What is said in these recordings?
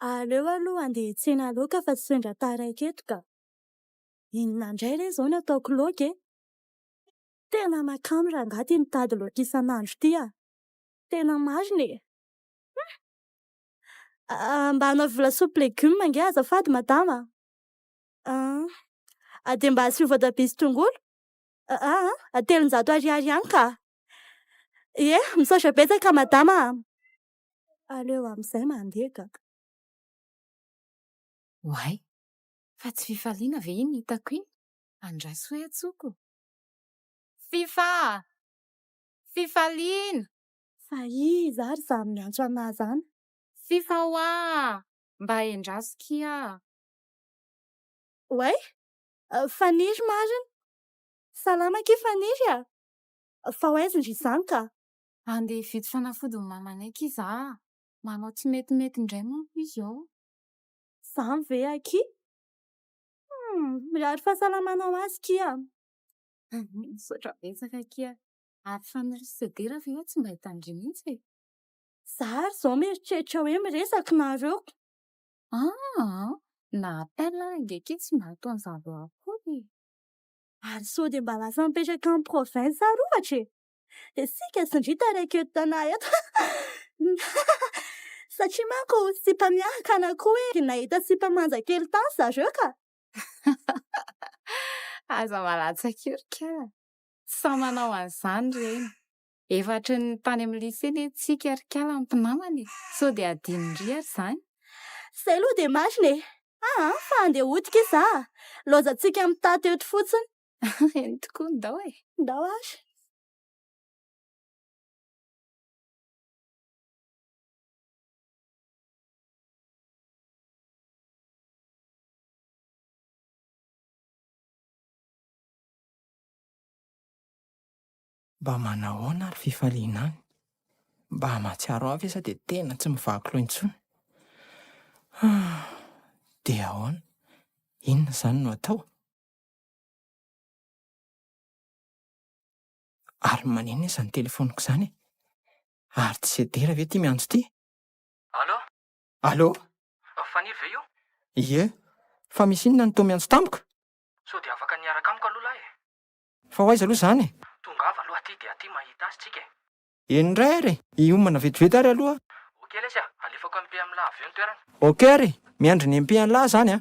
Aleo aloha andeha hiantsena laoka fa tsy sendra taraiky eto ka. Inona indray re izao no ataoko laoka e? Tena mahakamo rangahy ity mitady laoka isan'andro ity a! Tena marina e! Mba anaovy lasopy legioma ange azafady madama a! Ah, dia mba asio voatabia sy tongolo? Aa, 300 ariary ihany ka! Ie, misaotra betsaka madama a! Aleo amin'izay mandeha ka! Oay! Fa tsy fifaliana ve iny hitako iny? Andraso hoe antsoko. Fifa a! Fifaliana! Fa iza ary izany miantso anah izany? Fifa hoa! Mba endraso kia! Oay! Faniry marina! Salama akia Faniry a! Fa ho aiza ndry izany ka? Andeha hividy fanafodin'ny mamanay akia za a! Manao tsy metimety indray manko izy ao. Izany ve akia? Humm! Mirary fahasalamana ho azy kia! Misaotra betsaka akia! Ary Faniry sy Sedera ve hoa tsy mba hitan-dry mihitsy e? Za ary izao mieritreritra hoe miresaka nareo. Aa! Na appel ary ange akia tsy mba ataon'zareo akory e! Ary sao dia mba lasa mipetraka any province ary ohatra e! Dia isika sy ndry taraiky eto Tana eto Satria manko sipa miahakana koa hoe nahita sipa manja kely tany zareo ka! Aza malatsa-kirika a! Tsy samy manao an'izany ireny. Efa hatry ny tany amin'ny lycée anie tsika ry kala ny mpinamana e! Sao dia adinondry ary izany? Izay aloha dia marina e! Aa fa andeha hody k'isa a! Laozantsika mitaty eto fotsiny. Eny tokoa, ndao e! Ndao ary. Mba manahoana ary fifaliana any? Mba mahatsiaro ahy ve sa dia tena tsy mivaky loha intsony? Ah, dia ahoana? Inona izany no atao? Ary maninona izany telefaoniko izany e? Ary tsy Sedera ve ity miantso ity? Allô? Allô? Faniry ve io? Ie. Fa misy inona no toa miantso tampoka? Sao dia afaka ny hiaraka amiko aloha lahy e? Fa ho aiza aloha izany e? Tongava aloha aty dia aty mahita azy tsika e! Eny indray ary e! Hiomana vetivety ary aloha aho. Ok lesy a! Alefako MP amin'lah avy eo ny toerana. Ok ary e! Miandry ny MP an'lah izany a!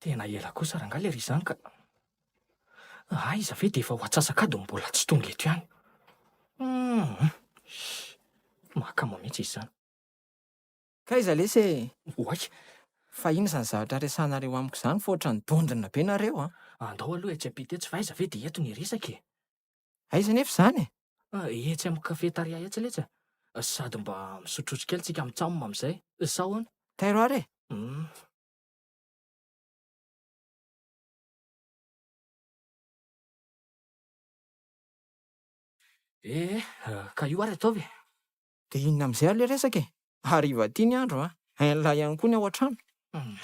Tena ela kosa rangahy le ry izany ka. Aiza ve dia efa ho atsasak'adiny mbola tsy tonga eto ihany. Hum. Mahakamo mihitsy izy izany. K'aiza lesy e! Oay! Fa inona izany zavatra resahanareo amiko izany fa ohatran'ny dondrona be nareo an! Andao aloha etsy ampita etsy fa aiza ve dia eto ny resaka e! Aiza anefa izany e? Etsy amin'ny cafetaria etsy letsy a! Sady mba misotrosotro kely tsika mitsam amin'izay. Sa ahoana? Tairo ary e! Hum. Eh, ka io ary ataovy e! Dia inona amin'izay ary ilay resaka e? Hariva aty ny andro a! Hain'lah ihany koa ny ao an-trano.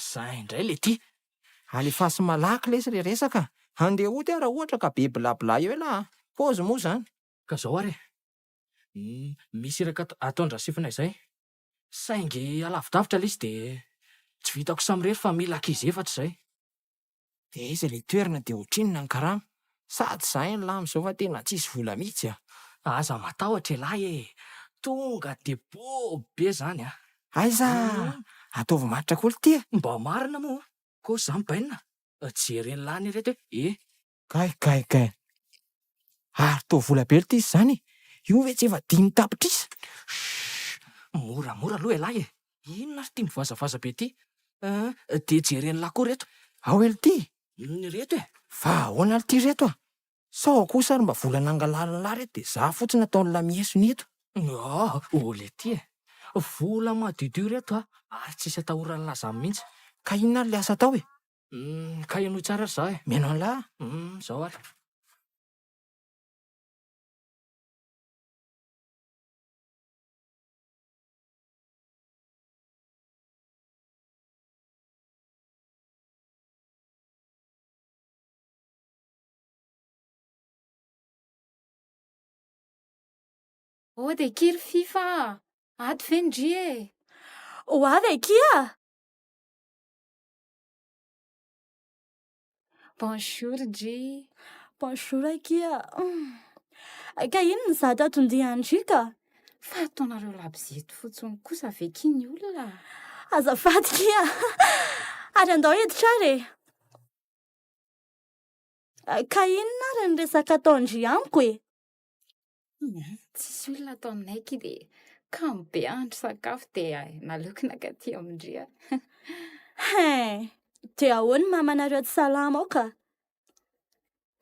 Zay indray le ty! Alefaso malaky lesy ilay resaka a! Handeha hody aho raha ohatra ka be blabla eo elah a! Pause moa izany. Ka zao ary e! Misy iraka ataon-dRasifina izay. Saingy alavidavitra ilay izy dia tsy vitako samirery fa mila ankizy efatra izay. Dia aiza ilay toerana dia ohatrinona ny karama? Sady za elah amin'izao fa tena tsisy vola mihitsy a! Aza matahotra elah e! Tonga dia bob be zany a! Aiza! Ataovy matotra koa lty e! Mba marina moa kosa zany bainina? Jeren'lah anie reto e! Eh! Kay kay kay! Ary toa vola be lty izy izany e! Io ve tsy efa 5 tapitrisa? Shh! Moramora aloha ialahy e! Inona ary ity mivazavaza be ity? Ahh, dia jeren'lah koa reto. Ao lty? Ireto e! Fa ahoana lty reto a? Sao kosa ary mba vola nangalarin'lah reto dia za fotsiny ataon'lah miesona eto? Ahh, oh lety e! Vola madiodio reto a! Ary tsisy atahoran'lah zany mihitsy. Ka inona ary le asa atao e? Humm, ka henoy tsara ry za e. Mihaino an'lah aho. Humm, zao ary. Oh dia kiry Fifa a! Ato ve ndry e? Ho avy akia! Bonjour ndry. Bonjour akia. Ka inona izato aton-dian-dry ka? Fa ataonareo labozia eto fotsiny kosa ve ki ny olona? Azafady kia. Ary andao hiditra ary e. Ka inona ary ny resaka ataon-dry amiko e? Tsisy olona ato aminay aky dia kamo be hahandro sakafo dia naleoko nankaty amin-dry a. Hein! Dia ahoana ny mamanareo tsy salama ao ka?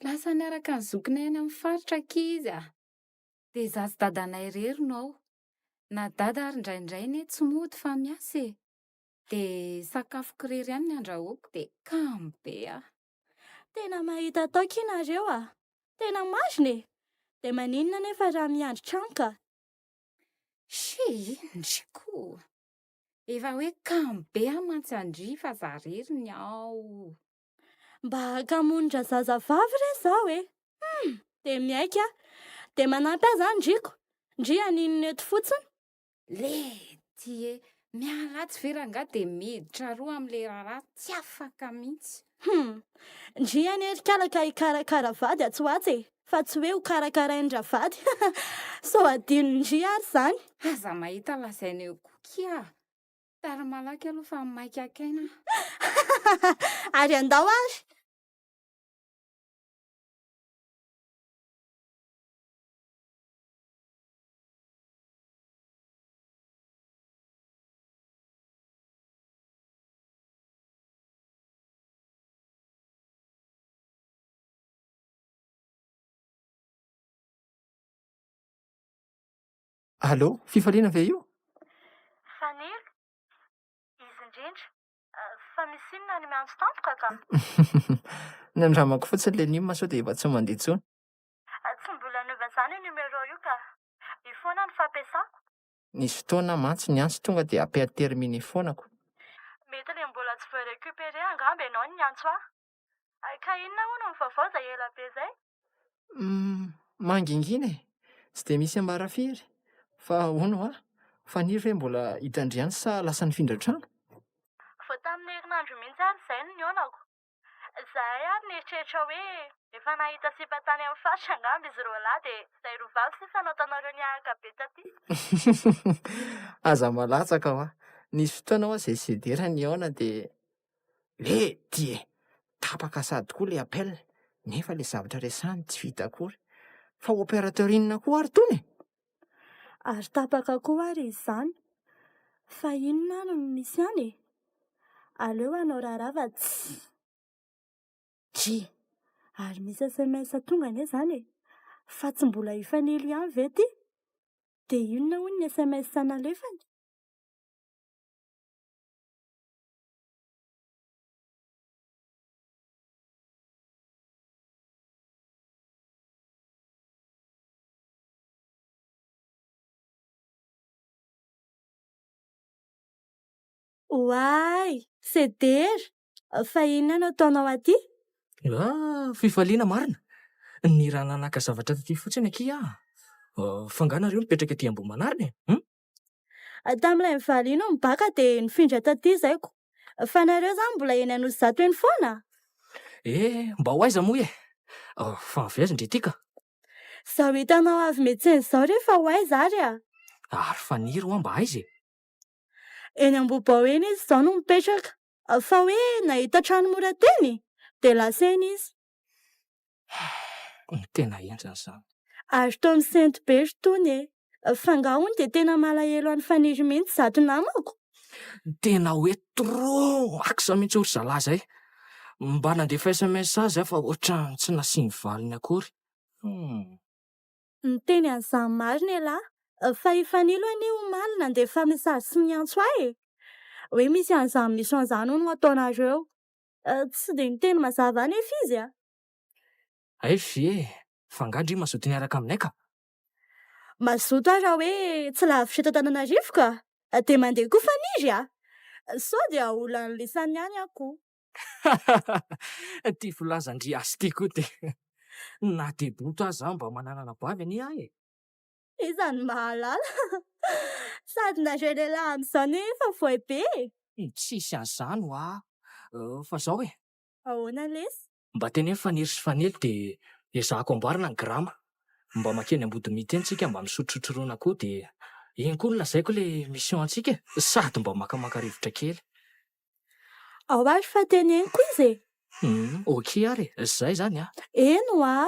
Lasa niaraka ny zokinay any amin'ny faritra aky izy a! Dia izaho sy dadanay irery no ao. Na dada ary indraindray anie tsy mody fa miasa e! Dia sakafoko irery ihany ny andrahoako dia kamo be aho. Tena mahita atao ki nareo a! Tena marina e! Dia maninona anefa raha miandry trano ka? Shii, ndry ko! Efa hoe kamo be aho mantsy an-dry fa za rery ny ao. Mba hakamonin-drazazavavy re zao e! Hum! Dia miaiky aho. Dia manampy ahy zany ndriko. Ndry haninona eto fotsiny? Lety e! Miala atsy ve rangahy dia miditra roa amin'ilay raharaha tsy afaka mihitsy. Hum! Ndry anie ry kala ka hikarakara vady atsy ho atsy e! Fa tsy hoe ho karakarain-dravady. Sao adinon-dry ary izany. Aza mahita lazaina eo koa kia! Tary malaky aloha fa maika haka aina aho. Ary andao ary! Allô, Fifaliana ve io? Fanilo, izy indrindra. Fa misy inona ny miantso tampoka ka? Nandramako fotsiny le num sao dia efa tsy mandeha intsony. Tsy mbola niova izany io numéro io ka. Io foana no fampiasako. Nisy fotoana mantsy niantso tonga dia appel terminé foana ko. Mety le mbola tsy voa-recuperer angamba ianao no niantso ahy. Ka inona hono ny vaovao izay ela be izay? Humm, mangingina e! Tsy dia misy ambara firy. Fa hono hoa, Faniry ve mbola hitan-dry ihany sa lasa nifindra trano? Vao tamin'ny herinandro mihitsy ary izay no nihaonako. Izahay ary nieritreritra hoe efa nahita sipa tany amin'ny faritra angamba izy roalahy dia izay roa vavy sisa no ataonareo niahaka be taty. Aza malatsaka hoa. Nisy fotoana hoa izay Sedera nihaona dia lety e! Tapaka sady koa ilay appel nefa ilay zavatra resahiny tsy vita akory. Fa opérateur inona koa ary itony e? Ary tapaka koa ary izy izany. Fa inona ary no misy any e? Aleo hanao raharaha fa tsy. Dry! Ary misy sms tonga anie izany e! Fa tsy mbola hifanilo ihany ve ity? Dia inona hono ny sms nalefany? Oay! Sedera! Fa inona no ataonao aty? Ah, fifaliana marina! Nirahana naka zavatra taty fotsiny akia aho. Fa angaha nareo mipetraka aty Ambohimanarina e? Hum? Tamin'ilay nivaly iny ny baka dia nifindra taty izay ko. Fa nareo izany mbola eny Anosizato eny foana? Eh, mba ho aiza moa e? Fa avy aiza ndry ity ka? Izao hitanao avy miantsena izao re fa ho aiza ary a? Ary Faniry hoa mba aiza e? Eny Ambohibao eny izy izao no mipetraka. Fa hoe nahita trano mora teny dia lasa eny izy. Ny tena henjana izany. Ary toa misento be ry Tony e! Fa angaha hono dia tena malahelo an'i Faniry mihitsy izato namako? Tena hoe trop axe mihitsy ry zalahy izay. Mba nandefa sms azy aho fa ohatran'ny tsy nasiany valiny akory. Hum. Niteny an'izany marina ialahy. Fa i Fanilo anie omaly nandefa message sy niantso ahy e! Hoe misy an'izany mission izany hono ataonareo. Tsy dia niteny mazava anefa izy a! Hay ve e! Fa angaha ndry mazoto niaraka aminay ka? Mazoto aho raha hoe tsy lavitra eto Antananarivo ka! Dia mandeha koa Faniry a! Sao dia haolan'ny lisany ihany aho ko! Ity filazan-dry azy ity koa dia na dia boto aza aho mba manana anabavy anie aho e! Iza no mahalala? Sady nareo lehilahy amin'izao anie efa voay be e! Tsisy an'izany hoa! Fa zao e! Ahoana lesy? Mba teneno Faniry sy Fanilo dia ezahako amboarina ny grama. Mba makeny Ambodimita eny tsika mba misotrosotro rona koa dia iny koa no lazaiko le mission antsika e! Sady mba makamaka rivotra kely. Ao ary fa teneniko izy e! Hum, ok ary e! Zay zany a! Eny hoa!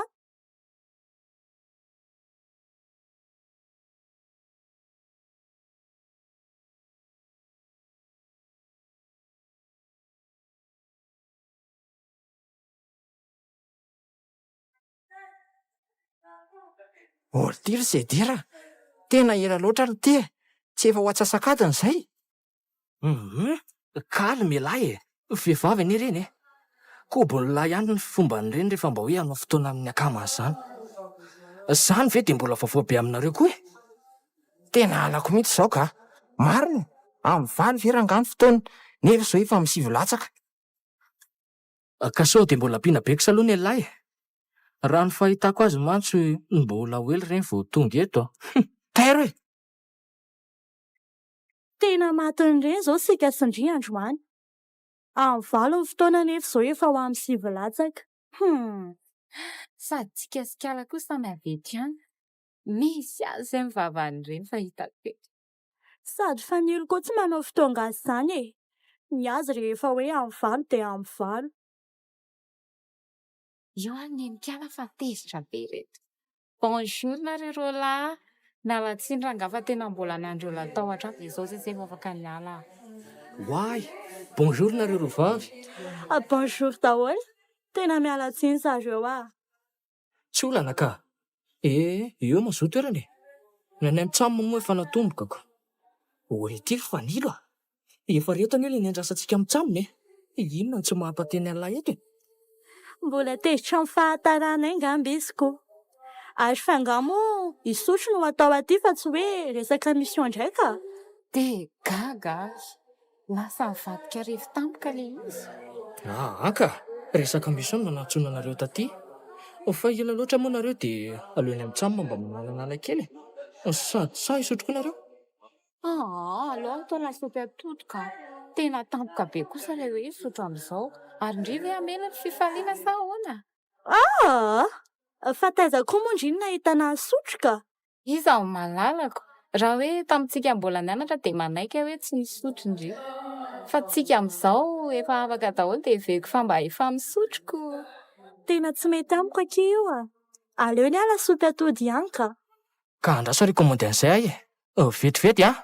Ordi ry Zedira a! Tena ela loatra ry ity e! Tsy efa ho antsasak'adiny izay? Hum, calme ialahy e! Vehivavy anie ireny e! Kobon'ny lahy ihany ny fomban'ireny rehefa mba hoe hanao fotoana amin'ny akamany izany. Izany ve dia mbola vaovao be aminareo koa e? Tena halako mihitsy izao ka! Marina e! Amin'ny valo ve rangahy ny fotoana nefa izao efa amin'ny sivy latsaka? Ka sao dia mbola ampiana bex aloha ny an'lahy e! Raha ny fahitako azy mantsy mbola ho ela ireny vao tonga eto a! Tairo e! Tena matin'ireny izao isika sy ndry androany. Amin'ny valo ny fotoana nefa izao efa ho amin'ny sivy latsaka. Hum! Sady tsika sy kala koa samy avy eto ihany. Misy azy izay ny vavan'ireny fa hitako eto. Sady fanilo koa tsy manao fotoan-gasy izany e! Ny azy rehefa hoe amin'ny valo dia amin'ny valo. Io ary nenikala fa tezitra be ireto. Bonjour nareo roalahy. Miala tsiny rangaha fa tena mbola niandry olona tao hatrany dia izao zay vao afaka niala aho. Oay! Bonjour nareo roa vavy. Bonjour daholo. Tena miala tsiny zareo ah. Tsy olana ka! Eh, eo mazoto toerana e! Ny anay mitsam moa efa natomboka ko! Oay ity ry Fanilo a! Efa reto anie ilay niandrasantsika mitsam e! Inona no tsy mahampateny an'lah eto e? Mbola tezitra amin'ny fahataranay ngamba izy ko! Ary f'angaha moa hisotro no atao aty fa tsy hoe resaka mission indray ka! Dia gaga aho. Lasa nivadika revy tampoka ilay izy. Aa ka! Resaka mission no nantsoina anareo taty. Fa ela loatra moa nareo dia aleo eny amin'ny tsam mba manalanala kely e! Sady sahy hisotro koa nareo? Aa aleo atao lasopy atody ka! Tena tampoka be kosa ilay hoe hisotro amin'izao. Ary ndry ve hamela ny fifaliana sa ahoana? Aa! Fa taiza koa moa ndry no nahitana ny sotro ka? Iza no malalako? Raha hoe tamintsika mbola nianatra dia manaiky aho hoe tsy nisotro ndry. Fa tsika amin'izao efa afaka daholo dia heveriko fa mba efa misotro ko. Tena tsy mety amiko akia io a! Aleo ny ahy lasopy atody ihany ka. Ka andraso ary hikaomandy an'izay aho e! Vetivety an!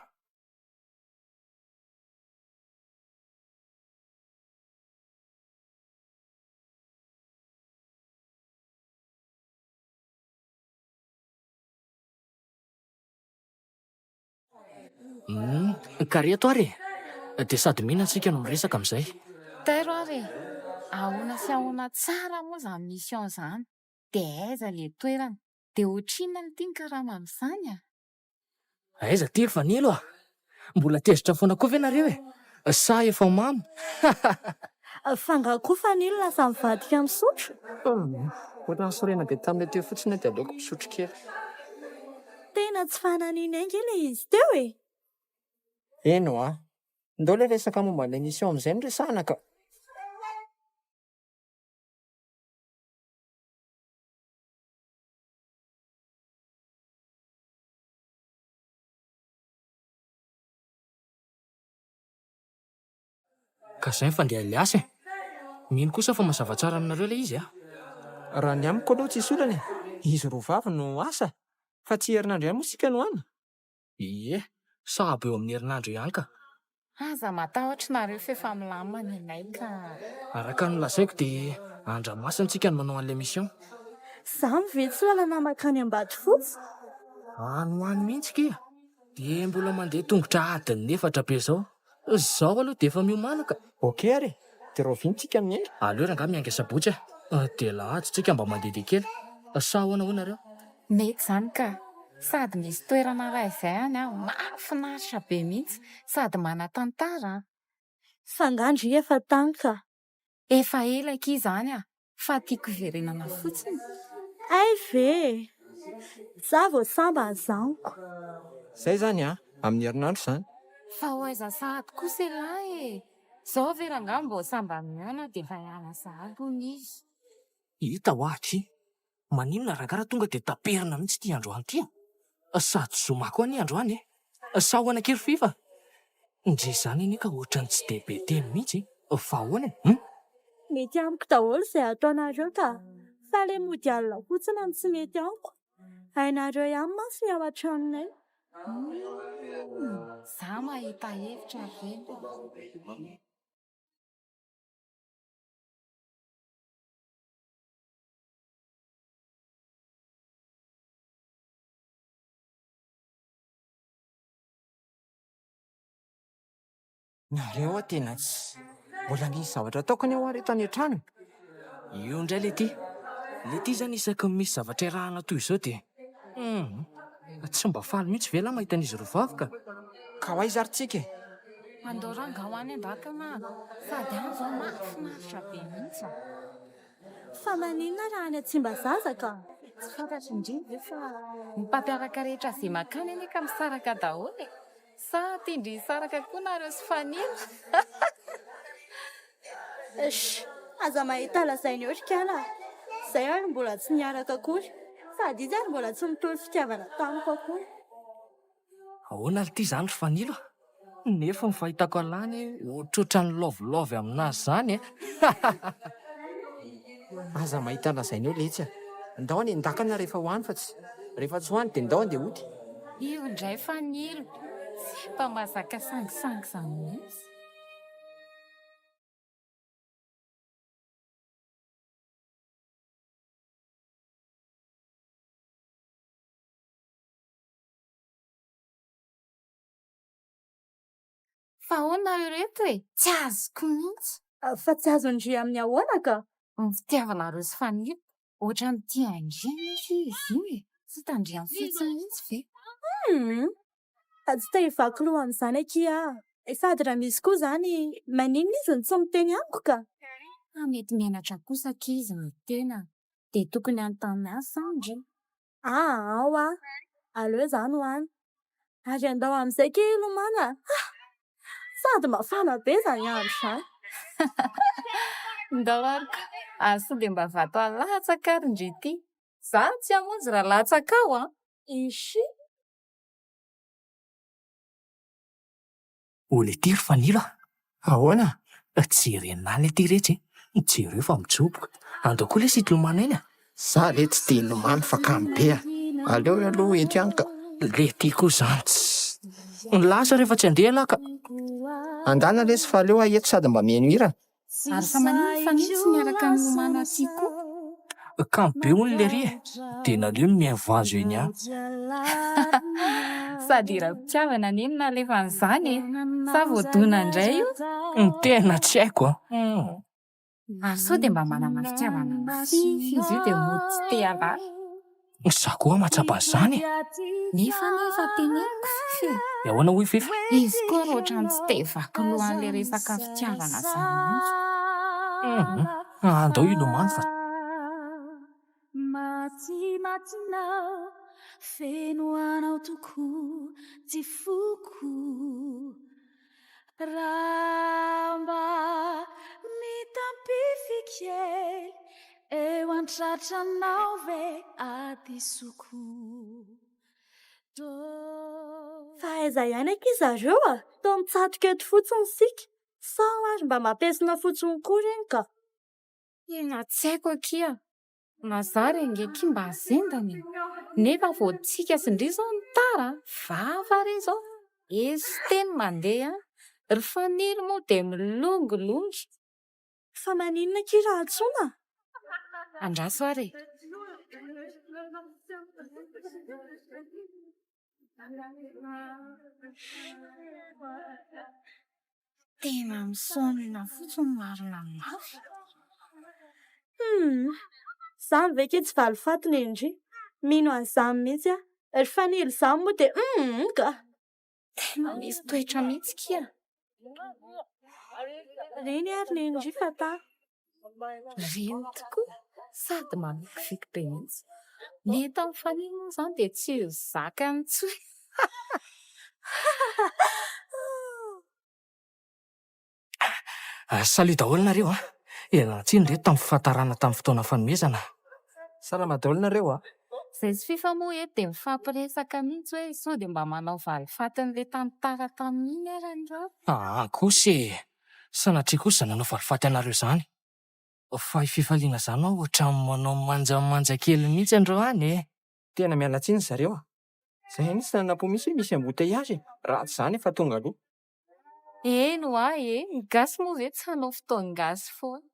Humm, ka reto ary e! Dia sady mihinana isika no miresaka amin'izay. Tairo ary e! Ahoana sy ahoana tsara moa izany mission izany? Dia aiza ilay toerana? Dia ohatrinona ity ny karama amin'izany a? Aiza ty ry Fanilo a! Mbola tezitra foana koa ve nareo e? Sa efa mamo? Fa nga koa Fanilo lasa mivadika misotro? Humm, ohatran'ny sorena be tamin'ilay teo fotsiny aho dia aleoko misotro kely. Tena tsy fananina ange ilay izy teo e! Eny hoa! Ndao ilay resaka momba ilay mission amin'izay no resahana ka! Ka zay ny fandeha Elias e! Mino kosa fa mazava tsara aminareo ilay izy a! Raha ny amiko aloha tsisy olana e! Izy roa vavy no asa fa tsy herinandro ihany moa isika no any? Ie, sahabo eo amin'ny herinandro eo ihany ka! Aza matahotra nareo f'efa milamina ny anay ka! Araka ny nolazaiko dia Andramasina tsika no manao an'ilay mission. Zany ve tsy lalana mankany Ambatofotsy? Any ho any mihitsy kia! Dia mbola mandeha tongotra adiny efatra be zao. Zao aloha dia efa miomàna ka! Ok ary e! Dia rahoviana tsika miainga? Aleo rangahy miainga sabotsy e! Dia alahady tsika mba mandehandeha kely. Sa ahoana hoy nareo? Mety izany ka! Sady misy toerana iray izay any an, mahafinaritra be mihitsy, sady manan-tantara an! Fa nga ndry efa tany ka! Efa ela akia izany an, fa tiako hiverenana fotsiny. Hay ve e! Za vao sambany zaniko. Zay izany an! Amin'ny herinandro izany. Fa ho aiza sahady kosa ialahy e! Izao ve rangahy mbô sambany mihaona dia efa hiala sahady hono izy. Hita hoa aky! Maninona rangahy raha tonga dia taperina mihitsy ity androany ity a! Sady zoma koa anie androany e! Sa ahoana akia ry Fifa? Ndry izany anie ka ohatran'ny tsy dia be teny mihitsy e! Fa ahoana e? Hum? Mety amiko daholo izay ataonareo ka! Fa ilay mody alina fotsiny no tsy mety amiko. Hainareo ihany mantsy ny ao an-tranonay. Humm! Za mahita hevitra ry reto a! Nareo hoa tena tsy. Mbola misy zavatra ataoko anie hoa reto any an-trano e. Io indray le ty. Le ty zany isaky ny misy zavatra iarahana toy izao dia hum tsy mba faly mihitsy ve lah mahita an'izy roa vavy ka. Ka ho aiza ary tsika e? Andao rangah ho any an-dakana a! Sady any izao mahafinaritra be mihitsy a! Fa maninona raha any Tsimbazaza ka? Tsy fantatro indrindra ve fa ny mpampiaraka rehetra izay mankany anie ka misaraka daholo e! Sa tian-dry hisaraka koa nareo sy Fanilo? Sh! Aza mahita lazaina eo ry kala a! Zay ary mbola tsy niaraka akory, sady izy ary mbola tsy nitory fitiavana tamiko akory. Ahoana ry ty zany ry Fanilo a? Nefa ny fahitako an'lah anie ohatrohatran'ny love love aminazy zany e! Aza mahita lazaina eo letsy a! Ndao any an-dakana rehefa ho any fa tsy rehefa tsy ho any dia ndao andeha hody. Io indray Fanilo, tsy mba mahazaka sangisangy izany mihitsy. Fa ahoana nareo ireto e? Tsy azoko mihitsy. Fa tsy azon-dry amin'ny ahoana ka? Ny fitiavanareo sy Fanilo, ohatran'ny tia an-dry anefa izy io e! Tsy hitan-dry amin'ny fihetsiny mihitsy ve? Humm! Tsy te hivaky loha amin'izany akia aho. Sady raha misy koa izany, maninona izy no tsy miteny amiko ka? Fa mety mianatra kosa akia izy ny tena, dia tokony hanontany azy sa ndry? Aa ao a! Aleo izaho no any. Ary andao amin'izay kay hilomano a! Sady mafana be izany andro izany. Ndao ary ka! Ary sao dia mba vato alatsaka ary ndry ity? Izaho tsy hamonjy raha latsaka ao an! Ishi! O letia ry Fanilo a! Ahoana? Jerena any aty retsy e! Jereo fa mijoboka. Andao koa lesy hilomano eny a! Za letsy te hilomano fa kamo be a! Aleo aloha eto ihany ka. Letia koa zany tsy. Lasa rehefa tsy handeha ialahy ka. Andana lesy fa aleo aho eto sady mba mihaino hira. Ary fa maninona fa nino tsy miaraka milomano aty koa? Kamo be hono lery e! Dia naleony mihaino vazo eny ihany. Sady hiram-pitiavana anie no nalefan'izany e! Sa voadona indray io? Ny tena tsy haiko an! Ary sao dia mba manana fitiavana mafy izy io dia mody tsy te halala? Za koa mahatsapa an'izany e! Nefa anie efa teneniko Fify e! Dia ahoana hoy Fify? Izy koa ary ohatran'ny tsy te hivaky loha an'ilay resaka fitiavana izany mihitsy. Hum, andao hilomano fa. Matimatinao, feno anao tokoa ty foko. Raha mba mitampify kely eo an-tratranao ve adisoko Fa aiza ihany akia zareo a? Toa mitsatoka eto fotsiny isika. Sao ary mba mampesona fotsiny koa ireny ka. Tena tsy haiko akia. Na za re nge ki mba zendana e! Nefa vao tsika sy ndry zao no tara a! Vava re zao! Eso teny mandeha an! Ry Fanilo moa dia milongilongy! Fa maninona akia raha antsoina? Andraso ary e! Tena misaonina fotsiny marina mafy. Humm! Zany ve ki tsy valifaty nendry? Mino an'izany mihitsy aho. Ry Fanilo izany moa dia humm ka! Tena misy toetra mihitsy kia. Reny ary nendry fa tara. Reny tokoa, sady mamikiviky be mihitsy. Ny entan'i Faniry moa izany dia tsy ho zakany intsony. Salut daholo nareo a! Ialana tsiny reto tamin'ny fahatarana tamin'ny fotoana fanomezana. Salama daholo nareo a! Zay sy Fifa moa eto dia mifampiresaka mihitsy hoe sao dia mba manao valifatin'ilay tantara tamin'iny ara nareo? Aa kosa e! Sanatria kosa izany hanao valifaty anareo izany. Fa i Fifaliana izany hoa ohatran'ny manao manjamanja kely mihitsy androany e! Tena miala tsiny zareo a! Zay mihitsy nanampo mihitsy hoe misy embouteillage e! Raha tsy izany efa tonga aloha. Eny hoa e! Ny gasy moa ve tsy hanao fotoan-gasy foana?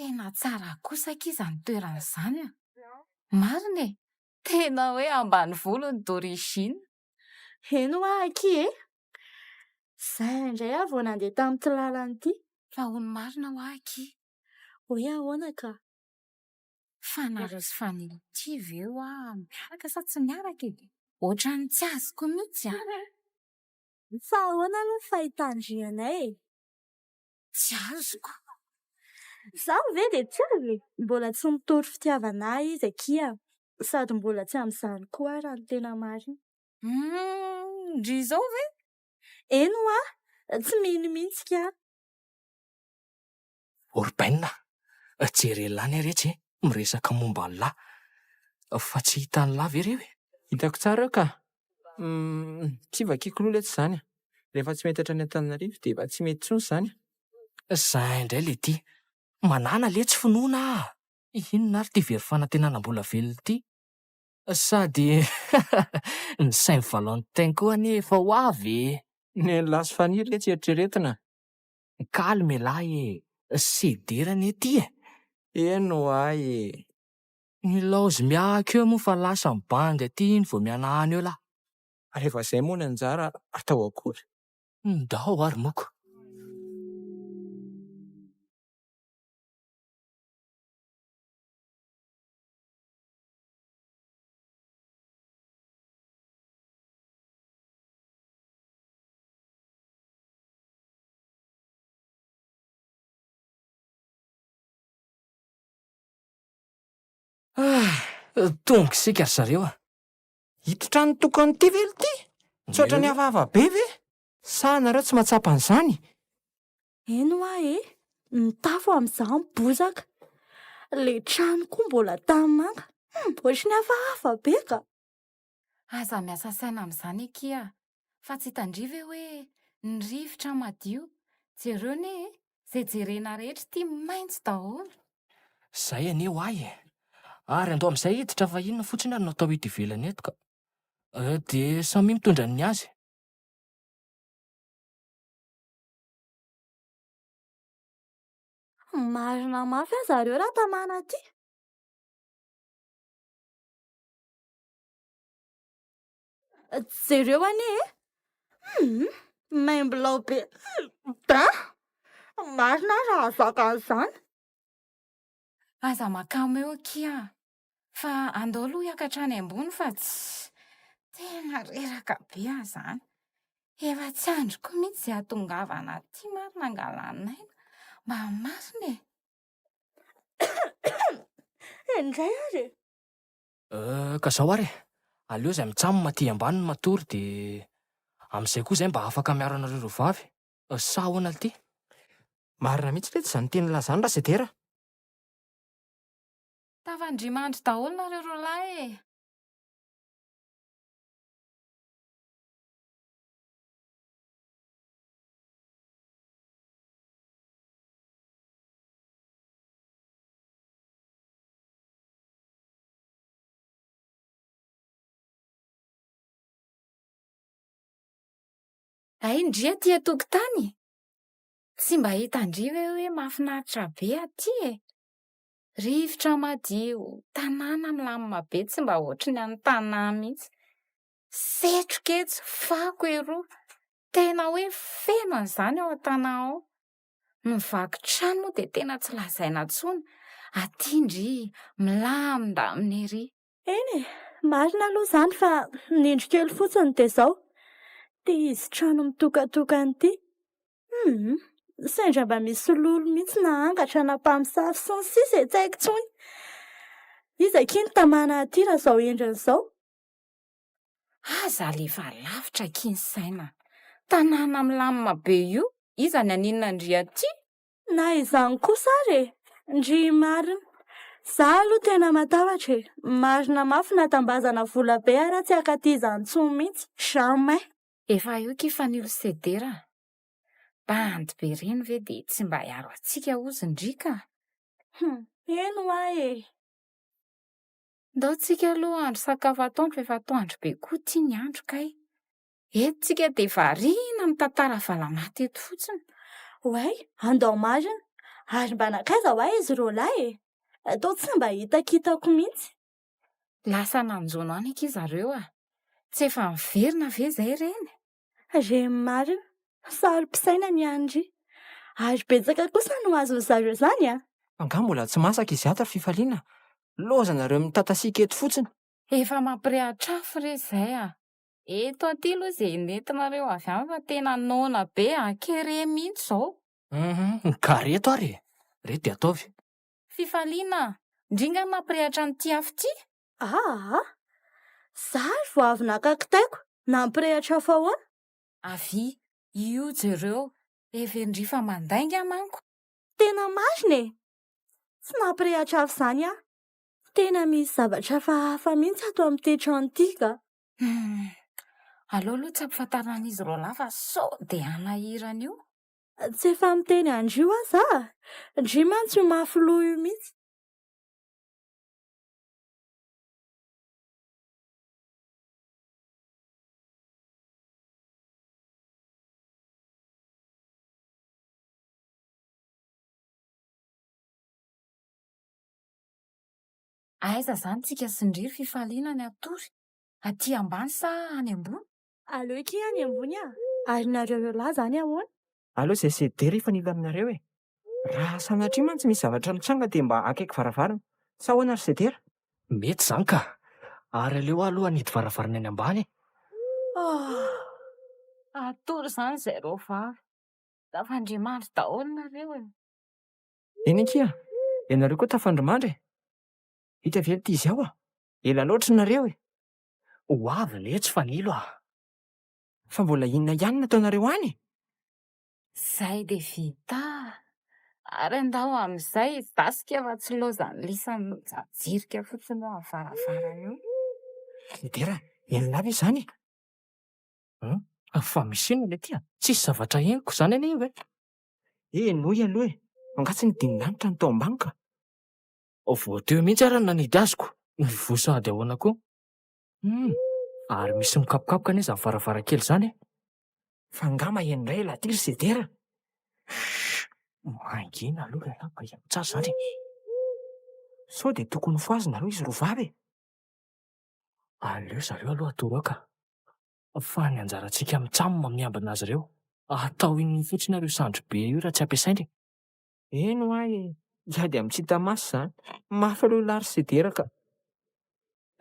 Tena tsara kosa akia izany toerana izany a! Marina e! Tena hoe ambanivolo ny d'origine. Eny hoa akia e! Zay indray aho vao nandeha tamin'ity lalana ity. Fa hono marina hoa akia. Hoe ahoana ka? Fa nareo sy Fanilo ity ve hoa miaraka sa tsy miaraka e? Ohatran'ny tsy azoko mihitsy a! Fa ahoana aloha ny fahitàn-dry anay e? Tsy azoko. Izaho ve dia tsy azo e? Mbola tsy mitory fitiavana ahy izy akia, sady mbola tsy amin'izany koa aho raha ny tena marina. Humm, ndry izao ve? Eny hoa, tsy mino mihitsy ka. Orbaine, jereo anie retsy e, miresaka momba an'lah. Fa tsy hitan'lah ve reo e? Hitako tsara eo ka. Humm, tsy vakiako loha letsy izany a. Rehefa tsy mety hatrany Antananarivo dia efa tsy mety intsony izany a. Zay indray le ty. Manana letsy finoana ah! Inona ary ity very fanantenana mbola velona ity? Sady ny Saint Valentin koa anie efa ho avy e! Nen'lah sy Faniry letsy eritreretina. Calme elah e! Sedera anie ty e! Eny ho'a e! Nilaozy miahaka eo moa fa lasa ny bandy aty iny vao mihanahana eo lah. Rehefa zay moa ny anjara atao akory. Ndao ary moko. Tonga isika ry zareo a! Ito trano tokana ity ve ity? Tsy ohatran'ny hafahafa be ve? Sa nareo tsy mahatsapa an'izany? Eny hoa e! Ny tafo amin'izany bozaka. Ilay trano koa mbola tanimanga. Hum, ohatry ny hafahafa be ka! Aza miasa saina amin'izany akia fa tsy hitan-dry ve hoe ny rivotra madio, jereo anie e, izay jerena rehetra ity maitso daholo. Zay anie ho ahy e! Ary andao amin'izay hiditra fa inona fotsiny ary no atao eto ivelany eto ka. Dia samia mitondra ny azy. Marina mafy aza reo raha tamana aty. Jereo anie e! Humm! Maimbilao be da! Marina aho raha hahazaka an'izany. Aza makamo eo akia fa andao aloha hiakatra any ambony fa tsy tena reraka be aho izany. Efa tsy andriko mihitsy izay hahatongavana aty marina hangalana aina. Mba marina e! Indray ary e! Euh, ka zao ary e, aleo zay mitsam aty ambany no matory de amzay koa zay mba afaka miaro anareo roa vavy, sa ahoana lty? Marina mihitsy letsy zany tenin'lah zany Rasedera a! Tafandria-mandry daholo nareo roalahy e! Hay ndry aty an-tokotany e! Tsy mba hitan-dry ve hoe mahafinaritra be aty e? Rivotra madio, tanàna milamina be tsy mba ohatry ny any Tanà mihitsy. Setroka etsy, fako eroa, tena hoe feno an'izany ao an-tanà ao. Ny vaky trano moa dia tena tsy lazaina intsony, aty ndry milamindamina ery. Eny e, marina aloha izany fa ny indro kely fotsiny dia izao, te izy trano mitokatokana ity. Hum, sendra mba misy lolo mihitsy na angatra na mpamosavy sy ny sisa e, tsy haiko intsony. Iza akia no tamana aty raha izao endriny izao? Aza alefa lavitra akia ny saina. Tanàna milamina be io, iza ny haninona an-dry aty? Na izany kosa ary e! Ndry marina. Za aloha tena matahotra e! Marina mafy na tambazana vola be ara tsy hakaty izany intsony mihitsy, jamais! Efa eo ki Fanilo Sedera a! Bandy be reny ve dia tsy mba hiaro antsika ozy ndry ka! Hum! Eny hoa e! Ndao tsika aloha hahandro sakafo atoandro fa efa atoandro be koa ty ny andro kay! Eto tsika dia variana mitantara valamaty eto fotsiny. Oay, andao marina. Ary mba nankaiza hoa izy roalahy e? Toa tsy mba hitakitako mihitsy. Lasa nanjono any akia zareo a! Tsy efa niverina ve izay ireny? Reny marina, saro-pisaina ny an-dry. Ary betsaka kosa no azon'ny zareo izany a! Angaha mbola tsy masaka izy ato ry Fifaliana? Lozanareo mitatasiaka eto fotsiny. Efa mampirehatra afo re izay a! Eto aty aloha izay nentinareo avy any fa tena noana be a! Kere mihitsy izao. Hum, ka reto ary e! Reto dia ataovy. Fifaliana, ndry nga mampirehatra an'ity afo ity? Aa! Za ary vao avy naka kitaiko, nampirehatra afo ahoana? Avia, io jereo, heverin-dry fa mandainga manko. Tena marina e! Tsy nampirehatra afo izany aho. Tena misy zavatra hafahafa mihitsy ato amin'ity trano ity ka. Humm. Aleo aloha tsy ampifantarina an'izy roalahy fa sao dia hanahirana io. Tsy efa miteny an-dry io aho za. Ndry mantsy io mafy loha io mihitsy. Aiza izany tsika sy ndry ry fifaliana ny hatory? Aty ambany sa any ambony? Aleo akia any ambony ah! Ary nareo roalahy izany ahoana? Aleo izay CD ry hifanila aminareo e! Raha sanatria mantsy misy zavatra mitranga dia mba akaiky varavarana. Sa ahoana ry Sedera? Mety izany ka! Ary aleo aho aloha hanidy varavarana any ambany e! Hatory izany izay roa vavy. Tafandrimandry daholo nareo e! Eny akia, ianareo koa tafandrimandry e! Vita ve ity izao a? Ela loatra nareo e! Ho avy letsy Fanilo a! Fa mbola inona ihany no ataonareo any e? Zay dia vita ary andao amin'izay hidasika fa tsy laozan'ny lisany mijajirika fotsiny eo amin'ny varavarana eo. Dera, inona avy izany e? Hum, fa misy inona le ty a? Tsisy zavatra henoko izany anie io e! Henoy aloha e! Angaha tsy nidin'ny lanitra ny tao ambany ka? Vao teo mihitsy ary no nanidy azy ko! Nivoha sahady ahoana koa? Hum! Ary misy mikapokapoka anie izany varavarankely izany e! Fa angaha maheno indray ialahy ity ry Sedera? Chut! Mangina aloha ialahy mba hihaino tsara izany e! Sao dia tokony hofohazina aloha izy roa vavy e! Aleo zareo aloha atoro ao ka! Fa ny anjarantsika mitsam miambina azy ireo. Atao inona fotsiny ary io sandry be io raha tsy ampiasaina e! Eny hoa e! Hiady amin'ny tsy hita maso izany. Mafy aloha ialahy ry Sedera ka!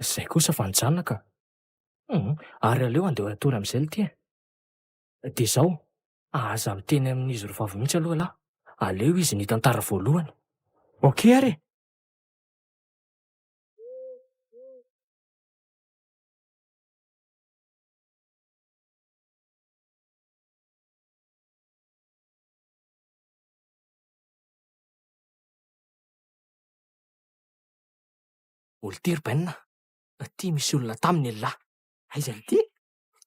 Izay kosa fa nijanona ka! Hum! Ary aleo handeha hatory amin'izay lty e! Dia izao, aza miteny amin'izy roa vavy mihitsy aloha ialahy. Aleo izy no hitantara voalohany. Ok ary e! Olty ry Bainina, ty misy olona taminy elah. Aiza ity?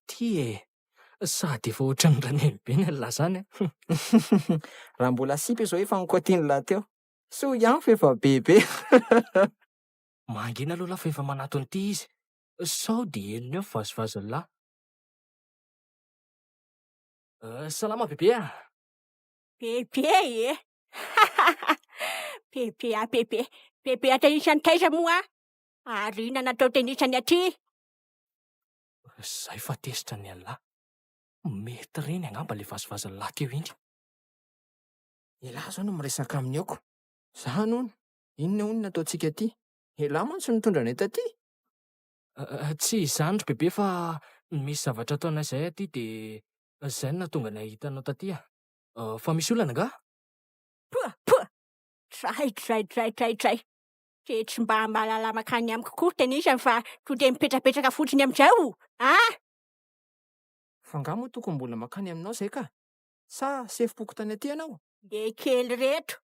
Ty e! Sady efa ohatran'ny ranenibe ny an'lah zany an! Raha mbola sipa izao efa nikaotian'lah teo. Soa ihany fa efa bebe. Mangina aloha lah fa efa manatona ity izy. Sao dia henony eo ny vazivazin'lah. Salama bebe a! Bebe e! Bebe a bebe! Bebe atenisany taiza moa? Ary inona natao tenisany aty? Zay fa tezitra ny an'lah. Mety reny angamba le vazivazin'lah teo iny. Elah zao no miresaka aminy eo ko. Zany hono, inona hono no ataontsika aty? Elah mantsy no nitondra anay taty. Tsy izany ry bebe fa misy zavatra ataonay izay aty dia izay no nahatonga anay hahita anao taty a. Fa misy olana angaha? Poa! Poa! Tray tray tray tray tray! Dia tsy mba mahalala mankany amiko koa tenisany fa to dia mipetrapetraka fotsiny amin'izao a! Fa angaha moa tokony mbola mankany aminao izay ka? Sa sefom-pokontany aty ianao? Ndeha kely reto!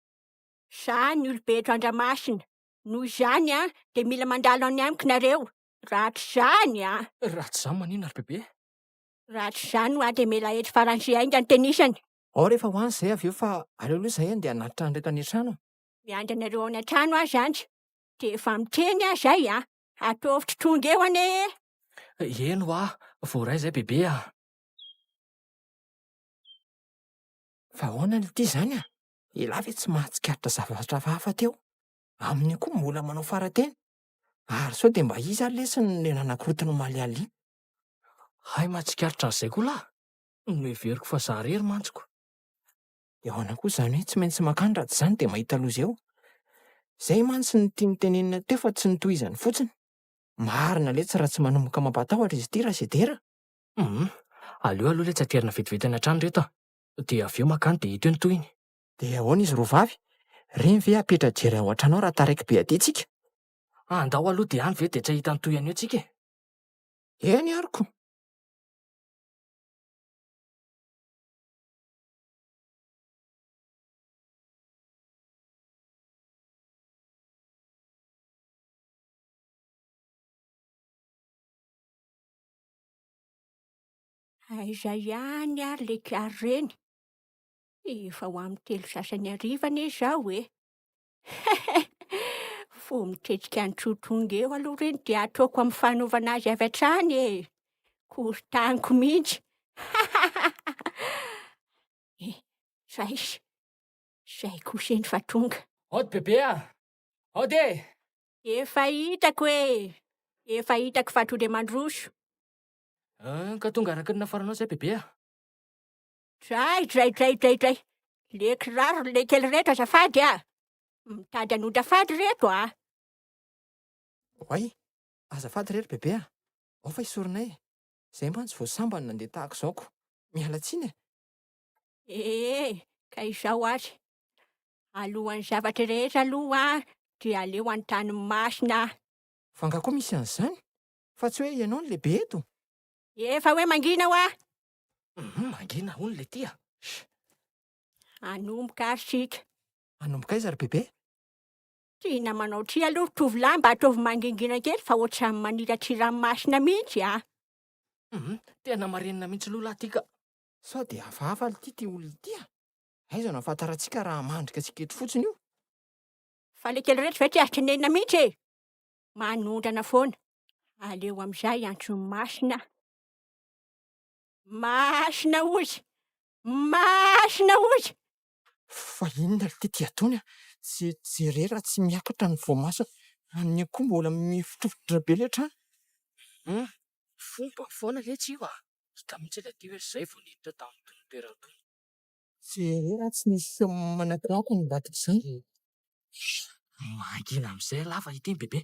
Za ny olobe eto Andramasina, noho izany an, dia mila mandalo any amiko nareo, raha tsy izany an! Raha tsy izany maninona ry bebe? Raha tsy izany hoa dia mila eto faran'izay haingana tenisany. Ao rehefa ho any izay avy eo fa aleo aloha izahay andeha hanatitra an'ireto any an-trano. Miandry anareo any an-trano aho zandry, dia efa miteny aho izay an! Ataovy tsy tonga eo anie e! Eny hoa, voaray izay bebe a! Fa ahoana ity izany a? Elah ve tsy mahatsikaritra zavatra hafahafa teo? Amin'io koa mbola manao farateny? Ary sao dia mba iza ary lesy no le nanakorontana omaly alina iny? Hay mahatsikaritra an'izay koa lahy? Noheveriko fa za irery mantsy ko. Dia ahoana koa izany hoe tsy maintsy mankany raha tsy izany dia mahita loza eo? Izay mantsy no tiany tenenina teo fa tsy notohizany fotsiny. Marina letsy raha tsy manomboka mampatahotra izy ity Rasedera. Humm, aleo aloha letsy aterina vetivety any an-trano ireto a! Dia avy eo mankany dia hita eo ny tohiny. Dia ahoana izy roa vavy? Ireny ve hapetra-jery ao an-trano ao raha taraiky be aty tsika? Andao aloha dia any ve dia tsy hahita ny tohiny eo tsika e! Eny ary ko! Aiza ihany ary le kiaro reny? Efa ho amin'ny telo sasany hariva anie izao e! Vao mitetika ny trotonga eo aloha reny dia ataoko amin'ny fanaovana azy avy hatrany e! Korotaniko mihitsy! Eh, zay, zay kosa eny fa tonga. Aody bebe a! Aody e! Efa hitako e! Efa hitako fa to dia mandroso. Eh, ka tonga araka ny nafaranao zay bebe a! Dray, dray, dray, dray, dray! Le kiraro le kely reto azafady a! Mitady hanonta fady reto a! Oay! Azafady re ry bebe a! Ao fa esorinay e! Zay mantsy vao sambany nandeha tahaka izao ko! Miala tsiny e! Ee, ka izao ary. Alohan'ny zavatra rehetra aloha dia aleo anontany masina aho. Fa angaha koa misy an'izany? Fa tsy hoe ianao no lehibe eto? Efa hoe mangina hoa! Hum, mangina hono le ty a! Sh! Hanomboka ary isika. Hanomboka aiza ry bebe? Ty namanao ty aloha ry tovolahy mba ataovy mangingina kely fa ohatran'ny maniratsy ranomasina mihitsy a! Hum, tena marenina mihitsy aloha lahy ty ka! Sao dia hafahafa lty ty olona ity a! Aiza no ahafantarantsika raha mandrika antsika eto fotsiny io? Fa le kely reto ve tsy azo tenenina mihitsy e! Manondrana foana. Aleo amin'izay antso masina. Masina ozy! Masina ozy! Fa inona ry ty ataony a? Jereo raha tsy miakatra ny voamasony. Ny akoho mbola mifotrofotra be ilay trano. Hum, fomba foana letsy io a! Hita mihitsy ilay ty hoe zay vao niditra tamin'itony toerana itony. Jereo raha tsy misy feo manakoako ny ambadik'izany. Mangina amin'izay lava ity ny bebe.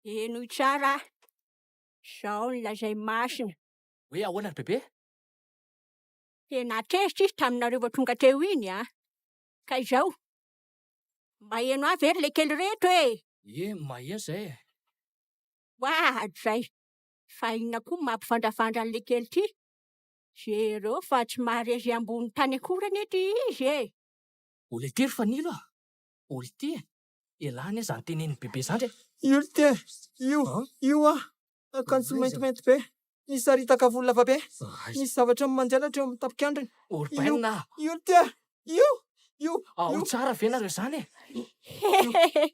Henoy tsara ah! Izao no lazain'i Masina. Hoe ahoana ry bebe? Tena tezitra izy taminareo vao tonga teo iny ah! Ka izao, maheno ahy ve ry lekely reto e? Ie, maheno izay e. Oadray! Fa inona koa no mampivandravandra an'i lekely ity? Jereo fa tsy maharesy ambony tany akory anie ity izy e! Olona ity ry Fanilo a! Olona ity e! Elah anie zany tenenin'i bebe zandry e! Io ry ty e! Io! Io ah! Akanjo maintimainty be, misy saritaka volo lava be, misy zavatra manjelatra eo amin'ny tapikandriny. Io! Io ry ty e! Io! Io! Ao tsara ve nareo zany e? Hehehe!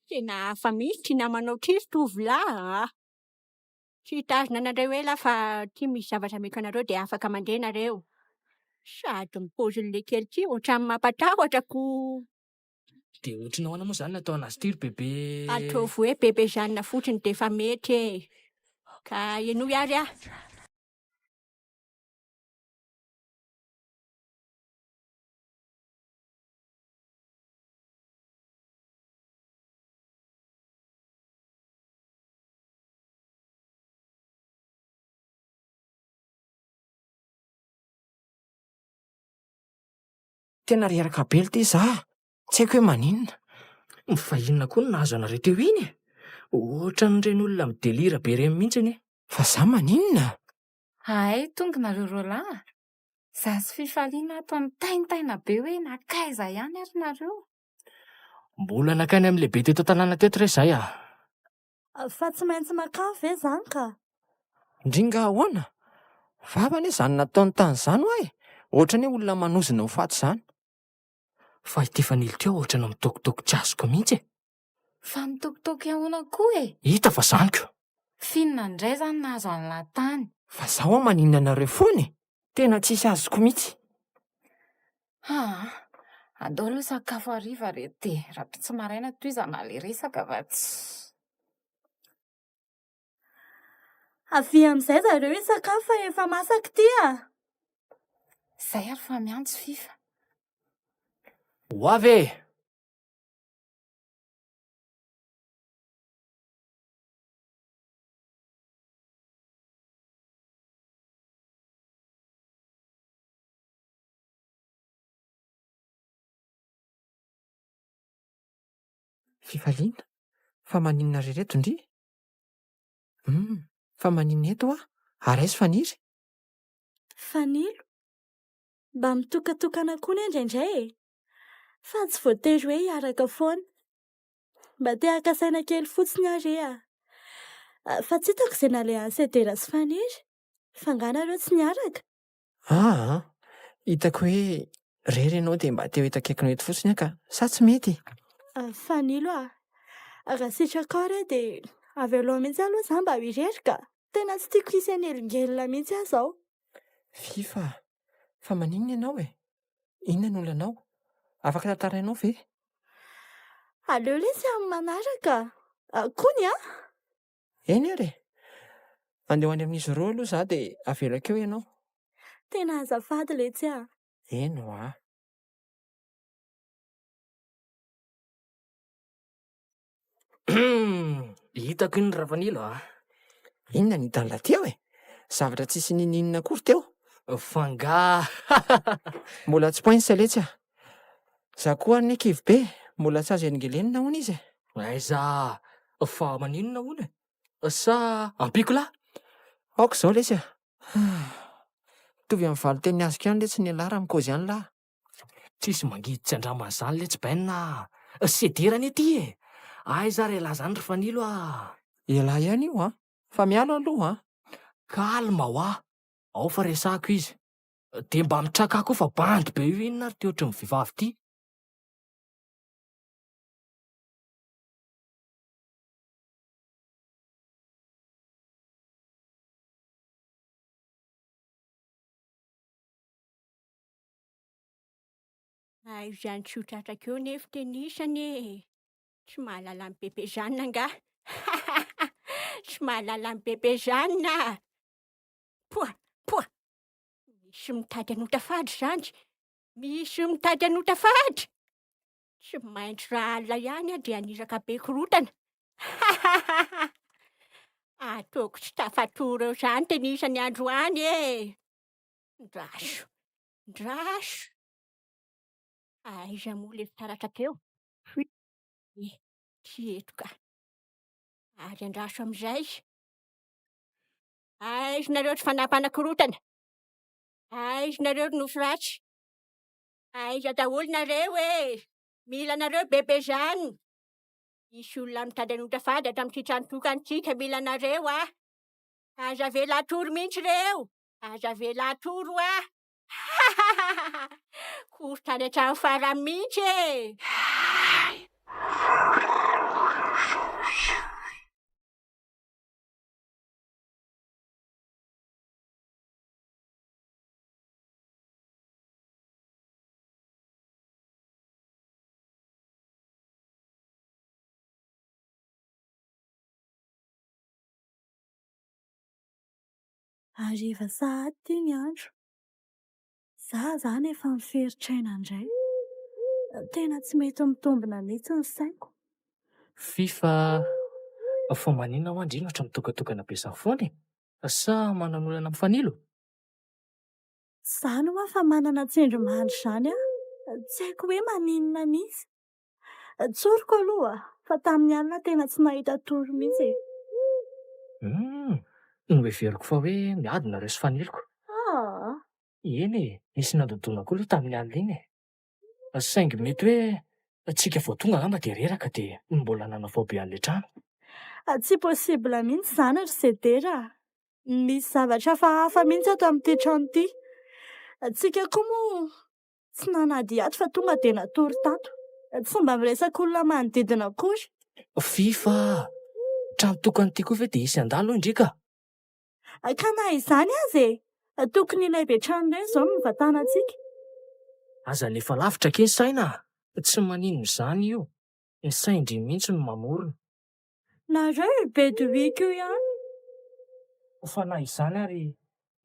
Tena hafa mihitsy ity namanao ity ry tovolahy a! Tsy hitazona anareo ela aho fa ity misy zavatra ameko anareo dia afaka mandeha nareo. Sady ny paozin'ilay kely ity ohatran'ny mampatahotra ko. Dia ohatry ny ahoana moa izany ny atao anazy ity ry bebe? Ataovy hoe bebe Jeanne fotsiny dia efa mety e. Ka henoy ary aho. Tena reraka be lty za a! Tsy haiko hoe maninona. Fa inona koa no nahazo anareo teo iny e? Ohatran'ireny olona mi-delire be ireny mihitsy anie. Fa za maninona? Hay tonga nareo roalahy a! Za sy Fifaliana ato mitaintaina be hoe nankaiza ihany ary nareo? Mbola nankany amin'ny lehibe teto an-tanàna teto re izahay a! Fa tsy maintsy makafy ve zany ka? Ndry nga ahoana? Vava anie zany nataony tany zany hoa e! Ohatran'ny hoe olona manozona ho faty zany. Fa ity fanilo ity ohatran'ny mitôkitôky tsy azoko mihitsy e! Fa mitôkitôky ahoana koa e? Hita fa zany ko! F'inona indray zany nahazo an'lah tany? Fa za hoa maninona anareo foana e! Tena tsisy azoko mihitsy. Aa! Andao aloha sakafo hariva re dia rahampitso maraina tohizana ilay resaka fa tsy. Avia amin'izay zareo hisakafo fa efa masaka ity a! Izay ary fa miantso Fifa. Ho avy e! Fifaliana, fa maninona ry reto ndry? Humm, fa maninona eto hoa? Ary aiza Faniry? Fanilo, mba mitokatokana koa anie indraindray e! Fa tsy voatery hoe hiaraka foana. Mba te haka saina kely fotsiny aho re a! Fa tsy hitako izay nalehan'i Sedera sy Faniry, fa angaha nareo tsy niaraka? Aa! Hitako hoe rery ianao dia mba te ho eto akaikinao eto fotsiny aho ka! Sa tsy mety? Fanilo a! Raha sitrakao re dia avelao mihitsy aloha za mba ho irery ka! Tena tsy tiako hisy hanelingelina mihitsy aho izao. Fifa a! Fa maninona ianao e? Inona no olanao? Afaka tantarainao ve? Aleo lesy amin'ny manaraka kony a! Eny ary e! Andeha ho any amin'izy ireo aloha izaho dia avelako eo ianao. Tena azafady letsy a! Eny hoa. Hitako iny Rafanilo a! Inona no hitan'lah teo e? Zavatra tsisy ninoninona akory teo. F'angaha? Mbola tsy poince letsy a! Za koa anie kivy be, mbola tsy azo elingelenina hono izy e! Aiza! Fa maninona hono e? Sa ampiako lahy? Aoka izao lesy a! Mitovy amin'ny valin-teny azoko ihany letsy ny elah raha mikaozy any lah. Tsisy mangidy tsy andramana izany letsy Ben a! Sedera anie ity e! Aiza ary elah izany ry Fanilo a! Elah ihany io an! Fa miala aloha an! Calme hoa! Ao fa resahako izy. Dia mba mitraka koa fa bandy be io inona ary ty ohatry ny vehivavy ity. Aiza izany tsy ho tratrako eo nefa tenisany e! Tsy mahalala an'i Bebe Jeanne angaha? Tsy mahalala an'i Bebe Jeanne ah! Poa! Poa! Misy mitady hanota fady izany! Misy mitady hanota fady! Tsy maintsy raha alina ihany aho dia haniraka be korontana. Ataoko tsy tafatory eo izany tenisany androany e! Ndraso! Ndraso! Aiza moa ilay fitaratra teo? Tsy eto ka. Ary andraso amin'izay. Aiza nareo ry fanahy mpanakorontana? Aiza nareo ry nofy ratsy? Aiza daholo nareo e! Mila anareo bebe Jeanne! Misy olona mitady hanota fady ato amin'ity trano tokana ity ka mila anareo ah! Aza avela hatory mihitsy reo! Aza avela hatory hoa! Korontana hatramin'ny farany mihitsy e! Hariva sahady ity ny andro. Za zany efa miferitr'aina indray. Tena tsy mety mitombina mihitsy ny saiko. Fifa, fa maninona hoa ndry no ohatran'ny mitokatokana be zany foana e? Sa manana olana amin'ny fanilo? Tsy izany hoa fa manana tsindrimandry izany aho. Tsy haiko hoe maninona mihitsy. Tsoriko aloha fa tamin'ny alina tena tsy nahita tory mihitsy e. Humm, noheveriko fa hoe miady nareo sy Fanilo. Aa! Eny e, nisy nandodona koa aloha tamin'ny alina iny e. Saingy mety hoe tsika vao tonga angamba dia reraka dia mbola nanavao be an'ilay trano. Tsy possible mihitsy izany ry Sedera a! Misy zavatra hafahafa mihitsy ato amin'ity trano ity. Tsika koa moa tsy nanadihady fa tonga dia natory tato. Tsy mba miresaka olona manodidina akory. Fifa a! Trano tokana ity koa ve dia hisy handalo hoy ndry ka? Ka na izany aza e! Tokony ilay be trano ireny izao no nivantanantsika. Aza alefa lavitra akia ny saina a! Tsy maninona izany io. Ny sain-dry mihitsy no mamorona. Nareo io be dohiko io ihany. Fa na izany ary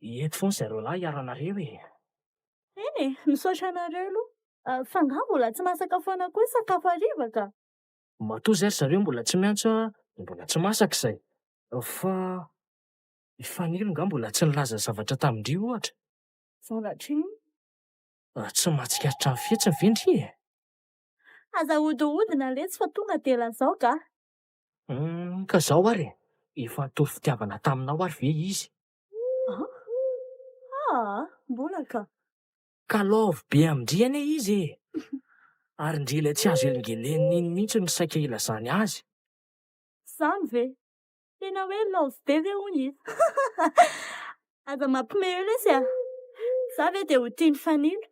eto foana zareo lahy hiaranareo e! Eny e! Misaotra anareo aloha. Fa angaha mbola tsy masaka foana koa ny sakafo hariva ka? Matoa izay ry zareo mbola tsy miantso dia mbola tsy masaka izay. Fa i Fanilo angaha mbola tsy nilaza zavatra tamin-dry ohatra? Zavatra inona? Tsy mahatsikaritra ny fihetsiny ve ndry e? Aza ahodihodina letsy fa tonga dia lazao ga. Humm ka zao ary e, efa nitory fitiavana taminao ary ve izy? An? Aa, mbola ka. Ka love be amin-dry anie izy e! Ary ndry ilay tsy azo elingelenina iny mihitsy no saika ilazany azy. Zany ve? Tena hoe love be ve hono izy? Aza mampime eo lesy a! Za ve dia ho tian'i Fanilo?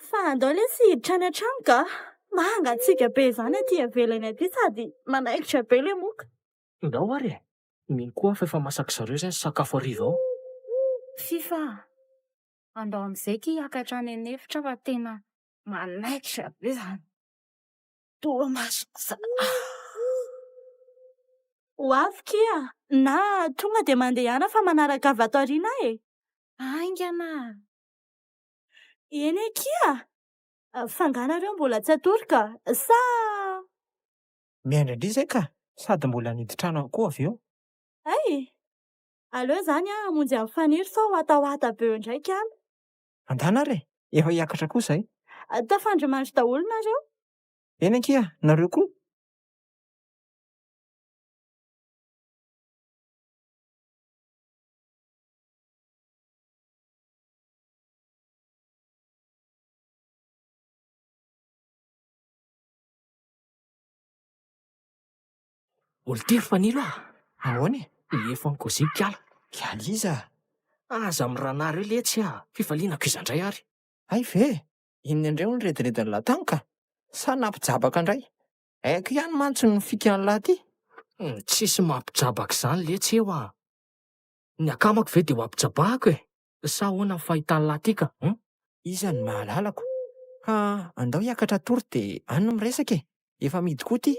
Fa andao lesy hiditra any an-trano ka! Mangatsiaka be izany aty ivelany aty sady manaikitra be ilay moka. Ndao ary e! Mino koa aho fa efa masaka zareo izay ny sakafo hariva ao. Fifa a! Andao amin'izay ki hiakatra any an'efitra fa tena manaikitra be izany torimaso izany. Ho avy kia! Na tonga dia mandehana fa manaraka avy ato aoriana aho e! Haingana! Eny akia! Fa nga nareo mbola tsy hatory ka? Sa. Miandry an-dry izay ka! Sady mbola hanidy trano any koa avy eo. Hay! Aleo izany aho hamonjy an'i Faniry sao watawata be eo indray kala. Andana ary e! Efa hiakatra koa izay. Tafandry mandry daholo nareo? Eny akia, nareo koa? Olon-tery Fanilo ah! Ahoana e? Efa nikoziako kiala. Kiala iza? Aza miranary eo letsy ah! Fifaliana ko iza indray ary? Hay ve? Inona indray hono rediredin'lah tany ka? Sa nampijabaka indray? Haiko ihany mantsy ny fikan'lah ty. Tsisy mampijabaka izany letsy eo ah! Ny akamako ve dia ho ampijabahako e? Sa ahoana ny fahitan'lah ty ka? Hum? Iza no mahalalako? Ka andao hiakatra hatory dia any no miresaka e! Efa mihidy koa ty.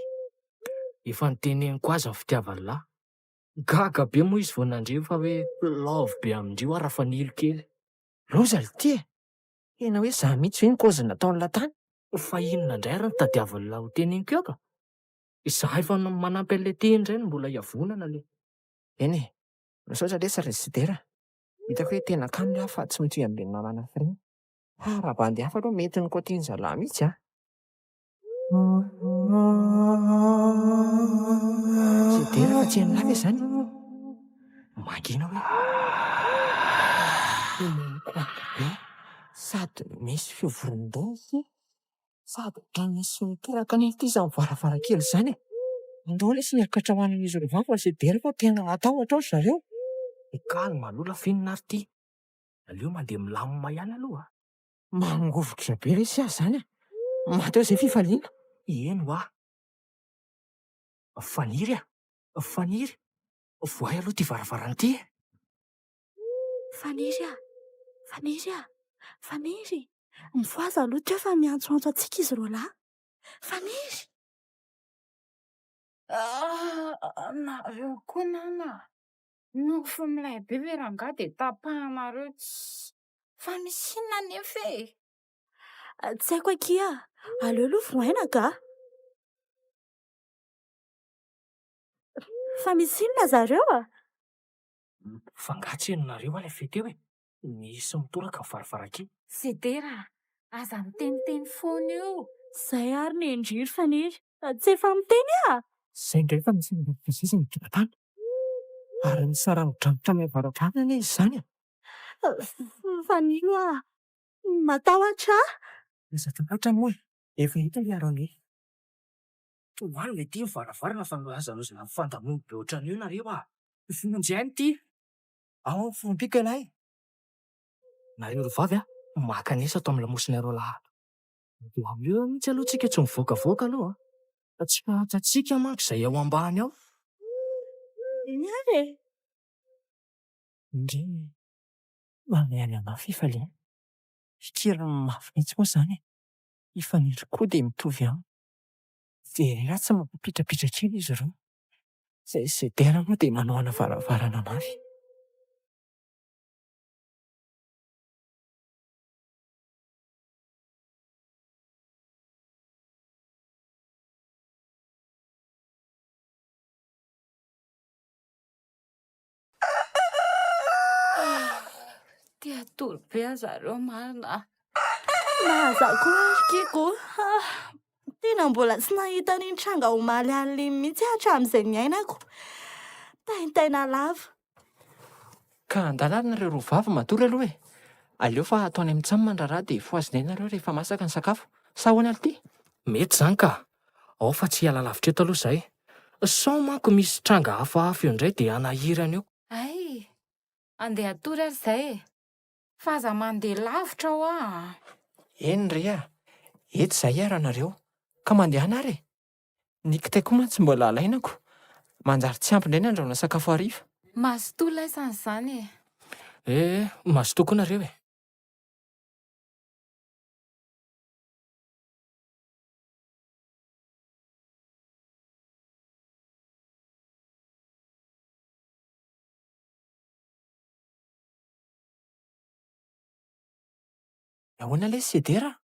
Efa noteneniko azy ny fitiavan'lah. Gaga be moa izy vao nandre fa hoe love be amin-dry hoa Rafanilo kely. Loza lty e! Tena hoe za mihitsy ve ny kôzy nataon'lah tany? Fa inona indray ary no tadiavin'lah ho teneniko eo ka? Izaho efa manampy an'ilay teny indray no mbola hiavonana le. Eny e! Misaotra lesy ry Sidera. Hitako hoe tena kamo lah fa tsy mitovy amin'ireny namana hafa ireny. Fa raha bandy hafa aloha mety ny côté-ny zalahy mihitsy an! Sidera fa tsy henon'lah ve izany? Mangina hoe. Henoko be sady misy feo voron-doha ity. Sady ohatran'ny misy mitoraka anie ity izany varavarankely izany e! Andao lesy miakatra ho any amin'izy ireo vavy fa Sedera fa tena hatahotra ao ry zareo. Calme aloha lafinina ary ty. Aleo mandeha milamina ihany aloha a. Mangovitra be lesy aho izany a! Maty eo izay fifaliana. Eny hoa. Faniry a! Faniry! Vohay aloha ity varavarana ity e! Faniry a! Faniry a! Faniry! Mifohaza aloha teo fa miantsoantso antsika izy roalahy. Faniry! Ah, nareo koa nana! Nofy milay be ve rangahy dia tapahanareo tsy. Fa misy inona anefa e? Tsy haiko akia, aleo aloha vohaina ka! Fa misy inona zareo a? Fa nga tsy henonareo ilay feo teo e? Misy mitoraka ny varavarankely. Sedera a! Aza miteniteny foana eo. Izay ary ny ndry ry Faniry. Tsy efa miteny aho. Izay indray fa misy miroboka sisa ny tokantany. Ary nisarangodrangotra any avaradrano anie izy izany e. Fanilo ah! Matahotra aho. Aza tahotra moa e! Efa hita ilay arange. Tohano ity ny varavarana fa aza lozana mifandamono be ohatran'io nareo ah! Vonjy aina ity! Ao ny fiompiako ialahy e! Nareo ry vavy ah! Mankanesa ato amin'ny lamosinareo lahy ato. Dia aleo mihitsy aloha tsika tsy mivoakavoaka aloha an! Fa tsy fantatsika manko izay ao ambany ao. Eny ary e! Ndry! Manome anah fifaliana. Fikiriny mafy mihitsy moa izany e! I Faniry koa dia mitovy aminy. Jerena tsy mampipitrapitra kely izy ireo. Izay Sedera moa dia manohana varavarana mafy. Te hatory be aho zareo marina a. Na za koa ary Kiko a! Tena mbola tsy nahita an'iny tranga omaly alina iny mihitsy aho hatramin'izay niainako. Taintaina lava. Ka andana ary nareo roa vavy matory aloha e! Aleo fa atao any amin'ny tsam ny raharaha dia fohazinay nareo rehefa masaka ny sakafo. Sa ahoana ry ty? Mety izany ka! Ao fa tsy hiala lavitra eto aloha izahay. Sao manko misy tranga hafahafa eo indray dia hanahirana eo. Hay! Andeha hatory ary izay e! Fa aza mandeha lavitra hoa a! Eny re a! Eto izahay ary anareo. Ka mandehana ary e! Ny kitay koa mantsy mbola alaina ko! Manjary tsy ampy indray ny andrahoina sakafo hariva. Mazotoa laisany izany e! Eh! Mazotoa koa nareo e! Ahoana lesy Sedera a?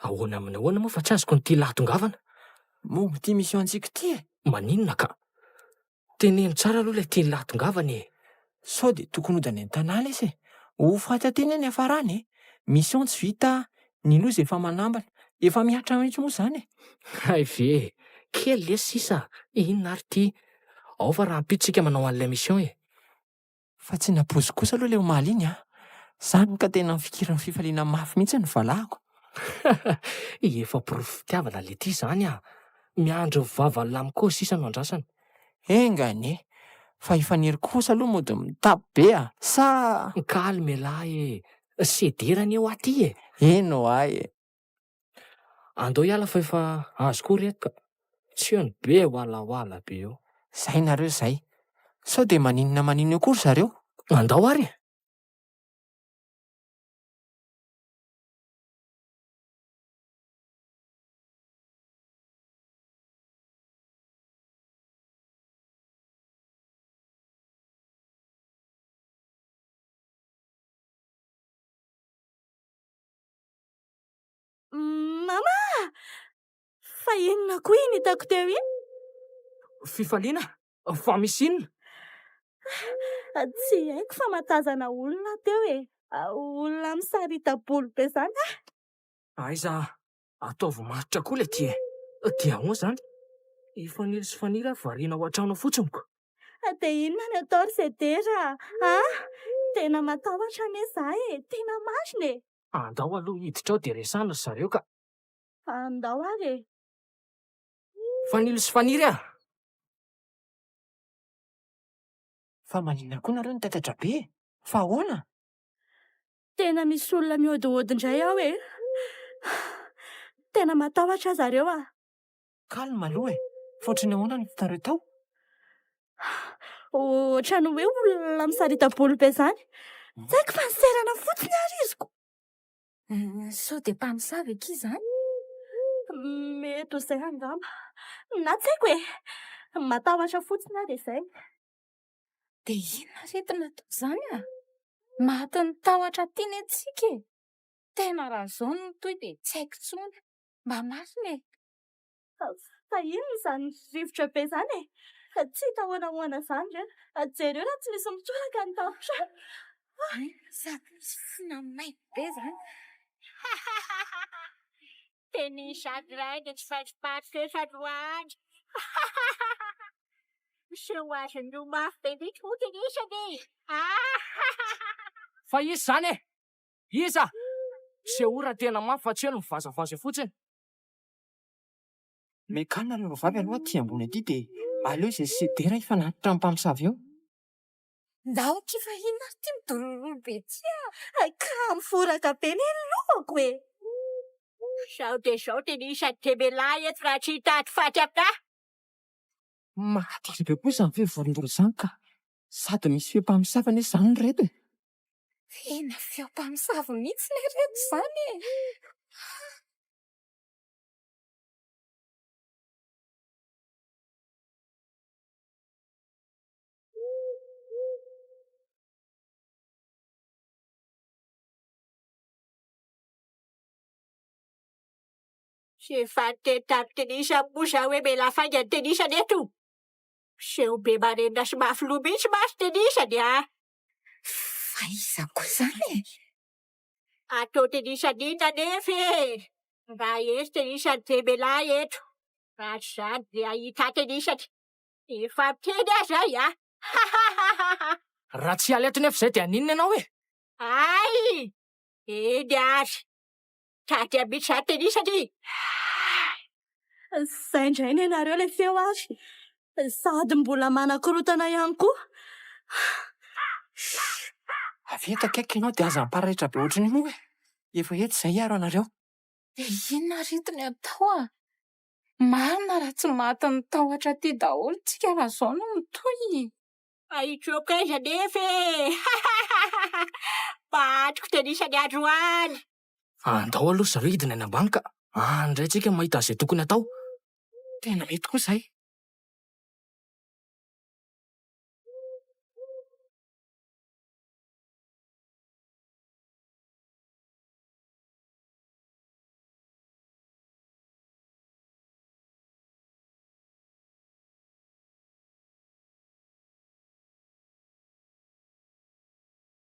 Ahoana amin'ny ahoana moa fa tsy azoko ny tian'lah hahatongavana? Momba ity mission antsika ity e! Maninona ka? Teneno tsara aloha ilay tian'lah hahatongavana e! Sao dia tokony hody any an-tanàna lesy e! Ho faty aty anie ny hiafarany e! Mission tsy vita, ny loza efa manambana, efa mihatra mihitsy moa izany e! Hay ve e! Kely lesy sisa, inona ary ity? Ao fa rahampitso tsika manao an'ilay mission e! Fa tsy nampoiziko kosa aloha ilay omaly iny an! Zany ka tena nifikiran'ny fifaliana mafy mihitsy ny valahako. Efa porofo fitiavana letia izany an! Miandry ny vavan'i Lamiko sisa no andrasana. Enga anie! Fa i Faniry kosa aloha mody mitapy be a! Sa. Calme elah e! Sedera anie hoa ty e! Eny hoa e! Andao hiala fa efa azo koa reto ka. Tsy eo ny be walahoala be eo. Zay nareo zay. Sao dia maninona maninona eo koa ry zareo? Andao ary e! Mama a! Fa inona koa iny hitako teo iny? Fifaliana? Fa misy inona? Tsy haiko fa mahatazana olona aho teo e! Olona misarita-bolo be izany ah! Aiza? Ataovy maharitra koa ilay ty e! Dia ahoana izany? I Fanilo sy Faniry ary variana ao an-trano ao fotsiny ko! Dia inona no atao ry Sedera a? Tena matahotra anie za e! Tena marina e! Andao aloha hiditra ao dia resahina ry zareo ka! Andao ary e! Fanilo sy Faniry a! Fa maninona koa nareo no taitaitra be e? Fa ahoana? Tena misy olona mihaodihaody indray ao e! Tena matahotra aho zareo a! Calme aloha e! Fa ohatran'ny ahoana no hitanareo tao? Ohatran'ny hoe olona misarita-bolo be izany. Tsy haiko fa niserana fotsiny ary izy ko. Sao dia mpamosavy akia izany? Mety ho izay angamba. Na tsy haiko e! Matahotra fotsiny aho dia izay. Dia inona re ty natao izany a? Matin'ny tahotra aty anie tsika e! Tena raha izao no mitohy dia tsy haiko intsony. Mba marina e! Fa inona izany rivotra be izany e? Tsy hita ahoana ahoana izany re. Jereo raha tsy misy mitoraka ny tafontrano. Sady misy fofona may be izany. Tenisany iray dia tsy maintsy maty eto androany. Miseho azy an'io mafy be mihitsy moa tenisany e! Fa iza izany e? Iza? Misehoa raha tena mafy fa tsy hoe ny mivazavaza eo fotsiny. Miakanina nareo vavy aloha aty ambony aty dia aleo izay sy Sedera hifanatitra amin'ny mpamosavy eo. Ndao akia fa inona ary ity midorororo be ity a! Hay ka miforaka be anie ny lohako e! Zao dia zao tenisany demelahy eto raha tsy hitady faty aminah! Mahatezitra be koa izany feo vorondolo izany ka! Sady misy feo mpamosavy anie izany ry reto e! Tena feo mpamosavy mihitsy le reto izany e! Tsy efa niteny tamin'i Tenisany moa za hoe mialà faingana Tenisany eto! Miseho be marenina sy mafy loha mihitsy mantsy Tenisany a! Fa iza koa izany e? Atao Tenisany inona anefa e? Raha eto Tenisany dia mialà eto, raha tsy izany dia hahita ahy Tenisany. Efa miteny aho izay a! Raha tsy hiala eto nefa izay dia haninona ianao e? Hay! Eny ary! Tady mihitsy izany tenisany e! Izay indray nenareo ilay feo ary sady mbola manakorotana ihany koa. Avy eto akaiky ianao dia aza mipararetra be ohatran'io moa e! Efa eto izahay hiaro anareo. Dia inona ary ito ny atao a? Marina raha tsy matin'ny tahotra aty daholo tsika raha izao no mitohy. Fa hitsoaka aiza anefa e! Matiko tenisany androany. Andao aloha ry zareo hidina any ambany ka any indray tsika mahita an'izay tokony hatao. Tena mety koa izay.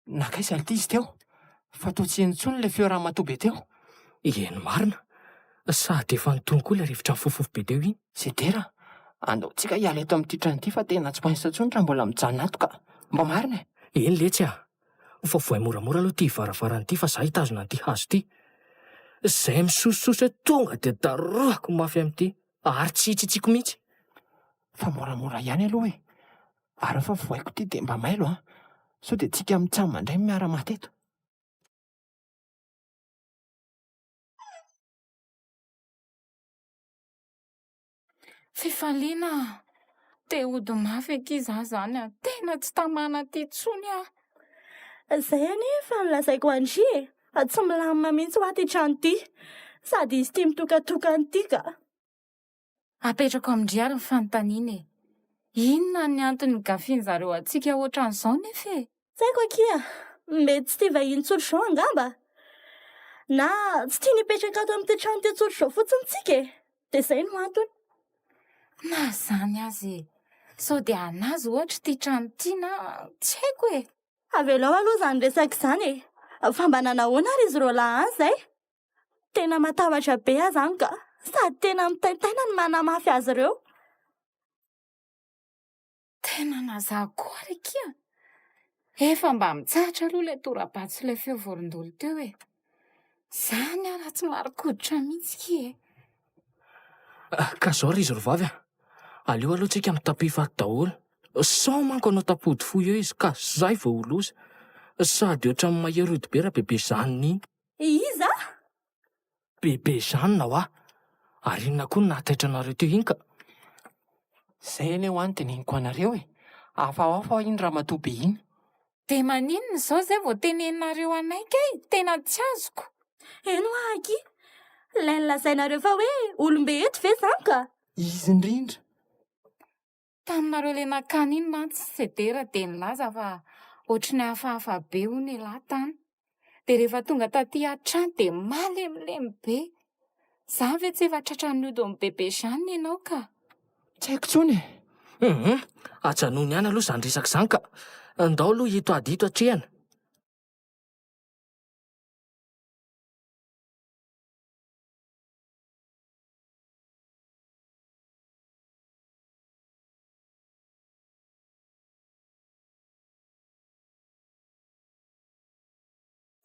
Nankaiza ity izy teo? Fa toa tsy heno intsony ilay feo ramatoa be teo. Eny marina. Sady efa nitony koa ilay rivotra nifofofofo be teo iny. Sedera, andao tsika hiala eto amin'ity trano ity fa tena tsy mahaisa intsony raha mbola mijanona ato ka. Mba marina e! Eny letsy a! Fa vohay moramora aloha ity varavarana ity fa za hitazona an'ity hazo ity. Izay misosososo eo tonga dia darohako mafy amin'ity ary tsy hitsitsiako mihitsy. Fa moramora ihany aloha e! Ary fa vohaiko ity dia mba mailo an! Sao dia tsika mitsam indray no miara-maty eto. Fifaliana a! Te hody mafy akia za zany a! Tena tsy tamana aty intsony aho. Izay anie efa nolazaiko an-dry e! Tsy milamina mihitsy hoa ity trano ity. Sady izy ity mitokatokana ity ka. Apetrako amin-dry ary ny fanontaniana e! Inona ny antony nigafian-jareo antsika ohatran'izao nefa e? Tsy haiko akia, mety tsy tia vahiny tsotra izao angamba? Na tsy tiany hipetraka ato amin'ity trano ity tsotra izao fotsiny tsika e! Dia izay no antony. Na izany aza e! Sao dia an'azy ohatra ity trano ity na tsy haiko e! Avelao aloha izany resaka izany e! Fa mba nanahoana ary izy roalahy any izay? Tena matahotra be aho izany ka! Sady tena mitaintaina ny manamafy azy ireo. Tena nazaha koa ary akia! Efa mba mitsahatra aloha ilay tora-bato sy ilay feo vorondolo teo e! Izany aho raha tsy marin-koditra mihitsy ki e! Ka izao ry izy ry vavy a! Aleo aloha tsika mitapy faty daholo. Sao manko hanao tapody fohy eo izy ka zay vao ho loza. Sady ohatran'ny mahery hodi-be raha bebe Jeanne iny. Iza? Bebe Jeanne hoa! Ary inona koa no nahataitra anareo teo iny ka? Zay anie hoa no teneniko anareo e! Hafahafa hoa iny ramatoa be iny. Dia maninona izao izay vao teneninareo anay kay? Tena tsy azoko. Eny hoa akia! Ilay nolazainareo fa hoe olom-be eto ve izany ka? Izy indrindra! Taminareo ilay nankany iny mantsy Sedera dia nilaza fa ohatry ny hafahafa be hono ialahy tany. Dia rehefa tonga taty an-trano dia malemilemy be. Izany ve tsy efa tratran'ny odin'i bebe Jeanne ianao ka? Tsy haiko intsony e! Hum, ajanony ihany aloha izany resaka izany ka. Ndao aloha ito ady ito atrehina.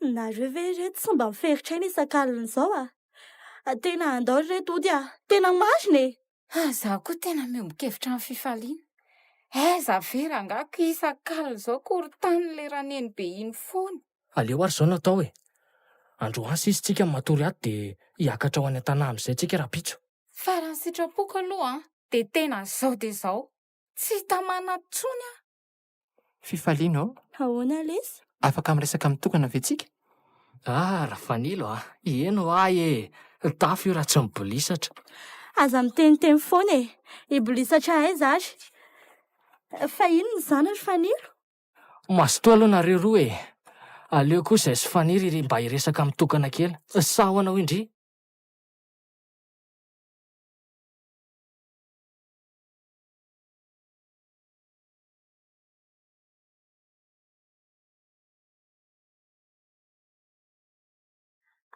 Nareo ve ireto tsy mba miferitr'aina isak'alina izao a? Tena andao ry reto hody a! Tena marina e! Izaho koa tena miombon-kevitra amin'ny fifaliana. Aiza ve rangahy ka isak'alina izao korontanin'ilay ranenibe iny foana. Aleo ary izao no atao e! Androany sisa tsika no matory ato dia hiakatra ho any an-tanà amin'izay tsika rahampitso. Fa raha ny sitrapoko aloha dia tena izao dia izao. Tsy tamana intsony aho. Fifaliana ô! Ahoana lesy? Afaka miresaka mitokana ve tsika? Ah Rafanilo a! Eny hoa e! Tafo io raha tsy mibolisatra. Aza miteniteny foana e! Hibolisatra aiza ary? Fa inona izany ry Fanilo? Mazotoa aloha nareo roa e! Aleo koa izay sy Faniry ry mba hiresaka mitokana kely. Sa ahoana hoy ndry?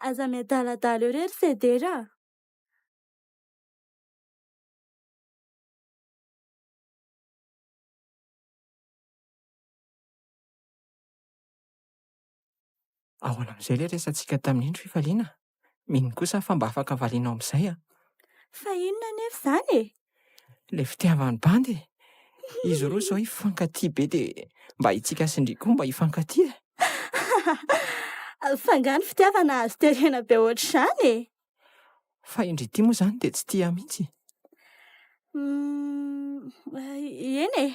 Aza miadaladala eo re ry Sedera a! Ahoana amin'izay ilay resatsika tamin'iny ry Fifaliana? Mino kosa aho fa mba afaka valianao amin'izay an! Fa inona anefa izany e? Ilay fitiavan'ny bandy e! Izy roa izao hifankatia be dia mba itsika sy ndry koa mba hifankatia e! Fa angaha ny fitiavana azo terena be ohatr'izany e? Fa i ndry ity moa izany dia tsy tia ahy mihitsy? Humm, eny e!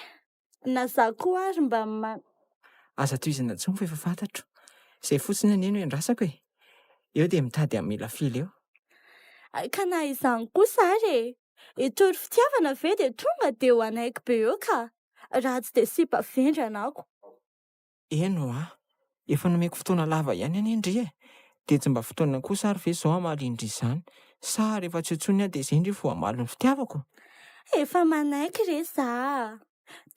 Na za koa ary mba ma. Aza tohizana intsony fa efa fantatro. Izay fotsiny anie no iandrasako e! Eo dia mitady hamela fila eo. Ka na izany kosa ary e! Hitory fitiavana ve dia tonga dia ho hanaiky be eo ka! Raha tsy dia sipa vendrana ako. Eny hoa! Efa nomeko fotoana lava ihany anie ndry e! Dia tsy mba fotoana kosa ary ve izao hamalian-dry izany? Sa rehefa tsy eo intsony aho dia izay ndry vao hamaly ny fitiavako? Efa manaiky re za a!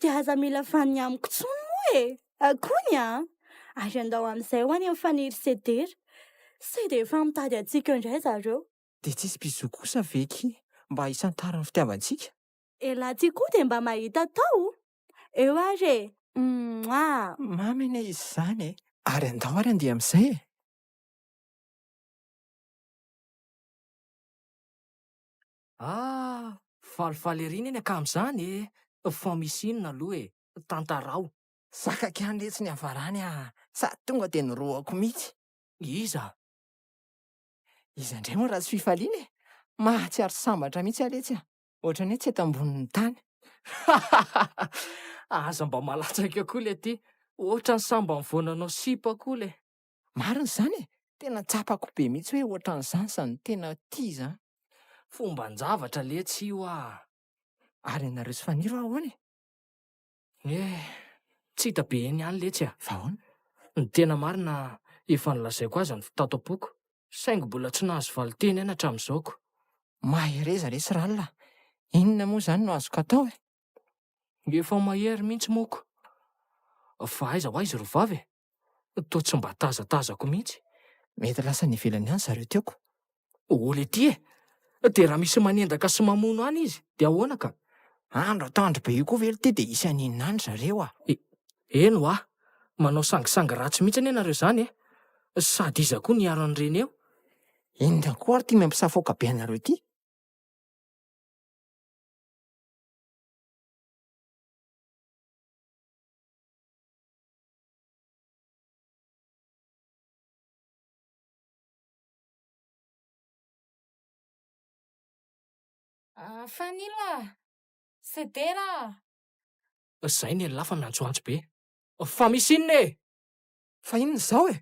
Dia aza mila vaniny amiko intsony moa e! Kony a! Ary andao amin'izay ho any amin'ny Faniry Sedera. Sao dia efa mitady antsika eo indray zareo. Dia tsisy bisous kosa ve ki mba hisantarany ny fitiavantsika? Elah ty koa dia mba mahita atao Eo ary e! Mouah! Mamy anie izy izany e! Ary andao ary andeha amin'izay e! Ah! Falifaly ery neny akama izany e! Fa misy inona aloha e? Tantarao! Zakako ihany letsy ny havarany ah! Sady tonga dia norohako mihitsy! Iza? Iza indray moa raha tsy fifaliana e! Mahatsiaro sambatra mihitsy aho letsy ah! Ohatran'ny hoe tsy eto ambonin'ny tany. Aza mba malatsaka koa le ty. Ohatran'ny sambany vao nanao sipa koa le. Marina izany e! Tena tsapako be mihitsy hoe ohatran'izany izany tena tia izany. Fomban-javatra letsy io ah! Ary ianareo sy Fanilo ahoana e? Eh! Tsy hita be eny ihany letsy a! Fa ahoana? Ny tena marina efa nolazaiko azy ny tato am-poko, saingy mbola tsy nahazo valin-teny ihany hatramin'izao ko. Mahereza lesy Ralina a! Inona moa izany no azoko atao e? Efa mahery mihitsy moa ko! Fa aiza ho aiza ry vavy e? Toa tsy mba tazatazako mihitsy. Mety lasa any ivelany any zareo teo ko. Oly ety e! Dia raha misy manendaka sy mamono any izy dia ahoana ka? Andro atoandro be io koa ve lty dia hisy haninona any zareo a! Eny hoa! Manao sangisangy ratsy mihitsy anie nareo izany e! Sady iza koa niaro an'ireny eo? Inona koa ary ity mampisafoaka be anareo ity? Fanilo a! Sedera a! Zay ny elah fa miantsoantso be. Fa misy inona e? Fa inona izao e?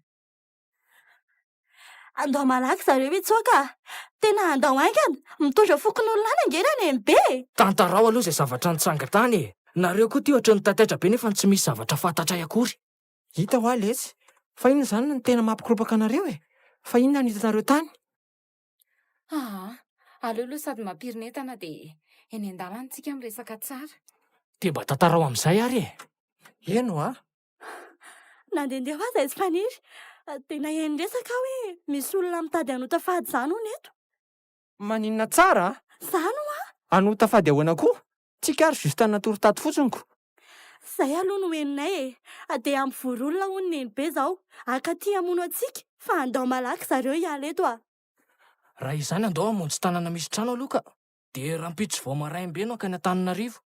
Andao malaky zareo hitsoaka a! Tena andao haingana! Mitondra fokonolona any ange Ranenibe e! Tantarao aloha izay zavatra nitranga tany e! Nareo koa ty ohatran'ny tataitra be nefa tsy misy zavatra fantatray akory. Hita hoa letsy! Fa inona izany no tena mampikoropaka anareo e? Fa inona no hitanareo tany? Aa! Aleo aloha sady mampirin'entana dia eny an-dalana tsika miresaka tsara. Dia mba tantarao amin'izay ary e! Eny hoa! Nandehandeha ho azy aiza Faniry, dia naheno resaka aho hoe misy olona mitady hanota fady izany hono eto. Maninona tsara a? Izany hoa! Hanota fady ahoana koa? Tsika ary juste natory tato fotsiny ko! Izay aloha no henonay e! Dia hampivory olona hono Nenibe izao, haka aty hamono antsika, fa andao malaky zareo hiala eto a! Raha izany andao hamonjy tanana misy trano aloha ka! Dia rahampitso vao maraim-be no hankany Antananarivo.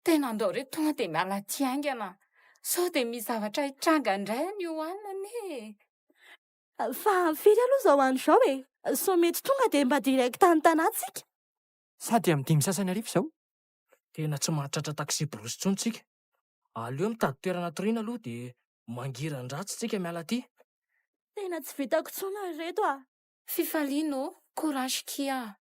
Tena andao re tonga dia miala aty haingana sao dia misy zavatra hitranga indray anio alina anie e! Fa firy aloha izao andro izao e? Sao mety tonga dia mba direct any Tanà tsika? Sady amin'ny dimy sasany hariva izao. Tena tsy mahatratra taxi-brousse intsony tsika. Aleo mitady toerana hatoriana aloha dia mangiran-dratsy tsika miala aty. Tena tsy vitako intsony ry reto a! Fifaliana ô! Courage kia!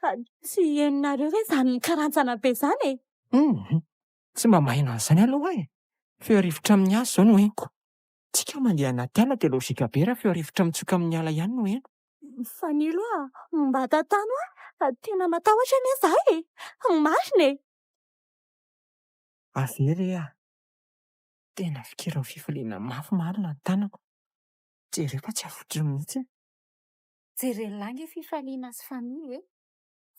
Ka tsy henonareo ve izany mikarantsana be izany e? Hum, tsy mba maheno an'izany aloha aho e! Feo rivotra amin'ny hazo izao no henoko. Tsika mandeha anaty ala dia lojika be raha feo rivotra mitsoka amin'ny ala ihany no heno. Fanilo a! Mba tantano aho, tena matahotra anie za e! Marina e! Avia re ah! Tena fikirin'ny fifaliana mafy marina ny tanako. Jereo fa tsy avotriny mihitsy. Jeren'lah nge fifaliana sy fanilo e!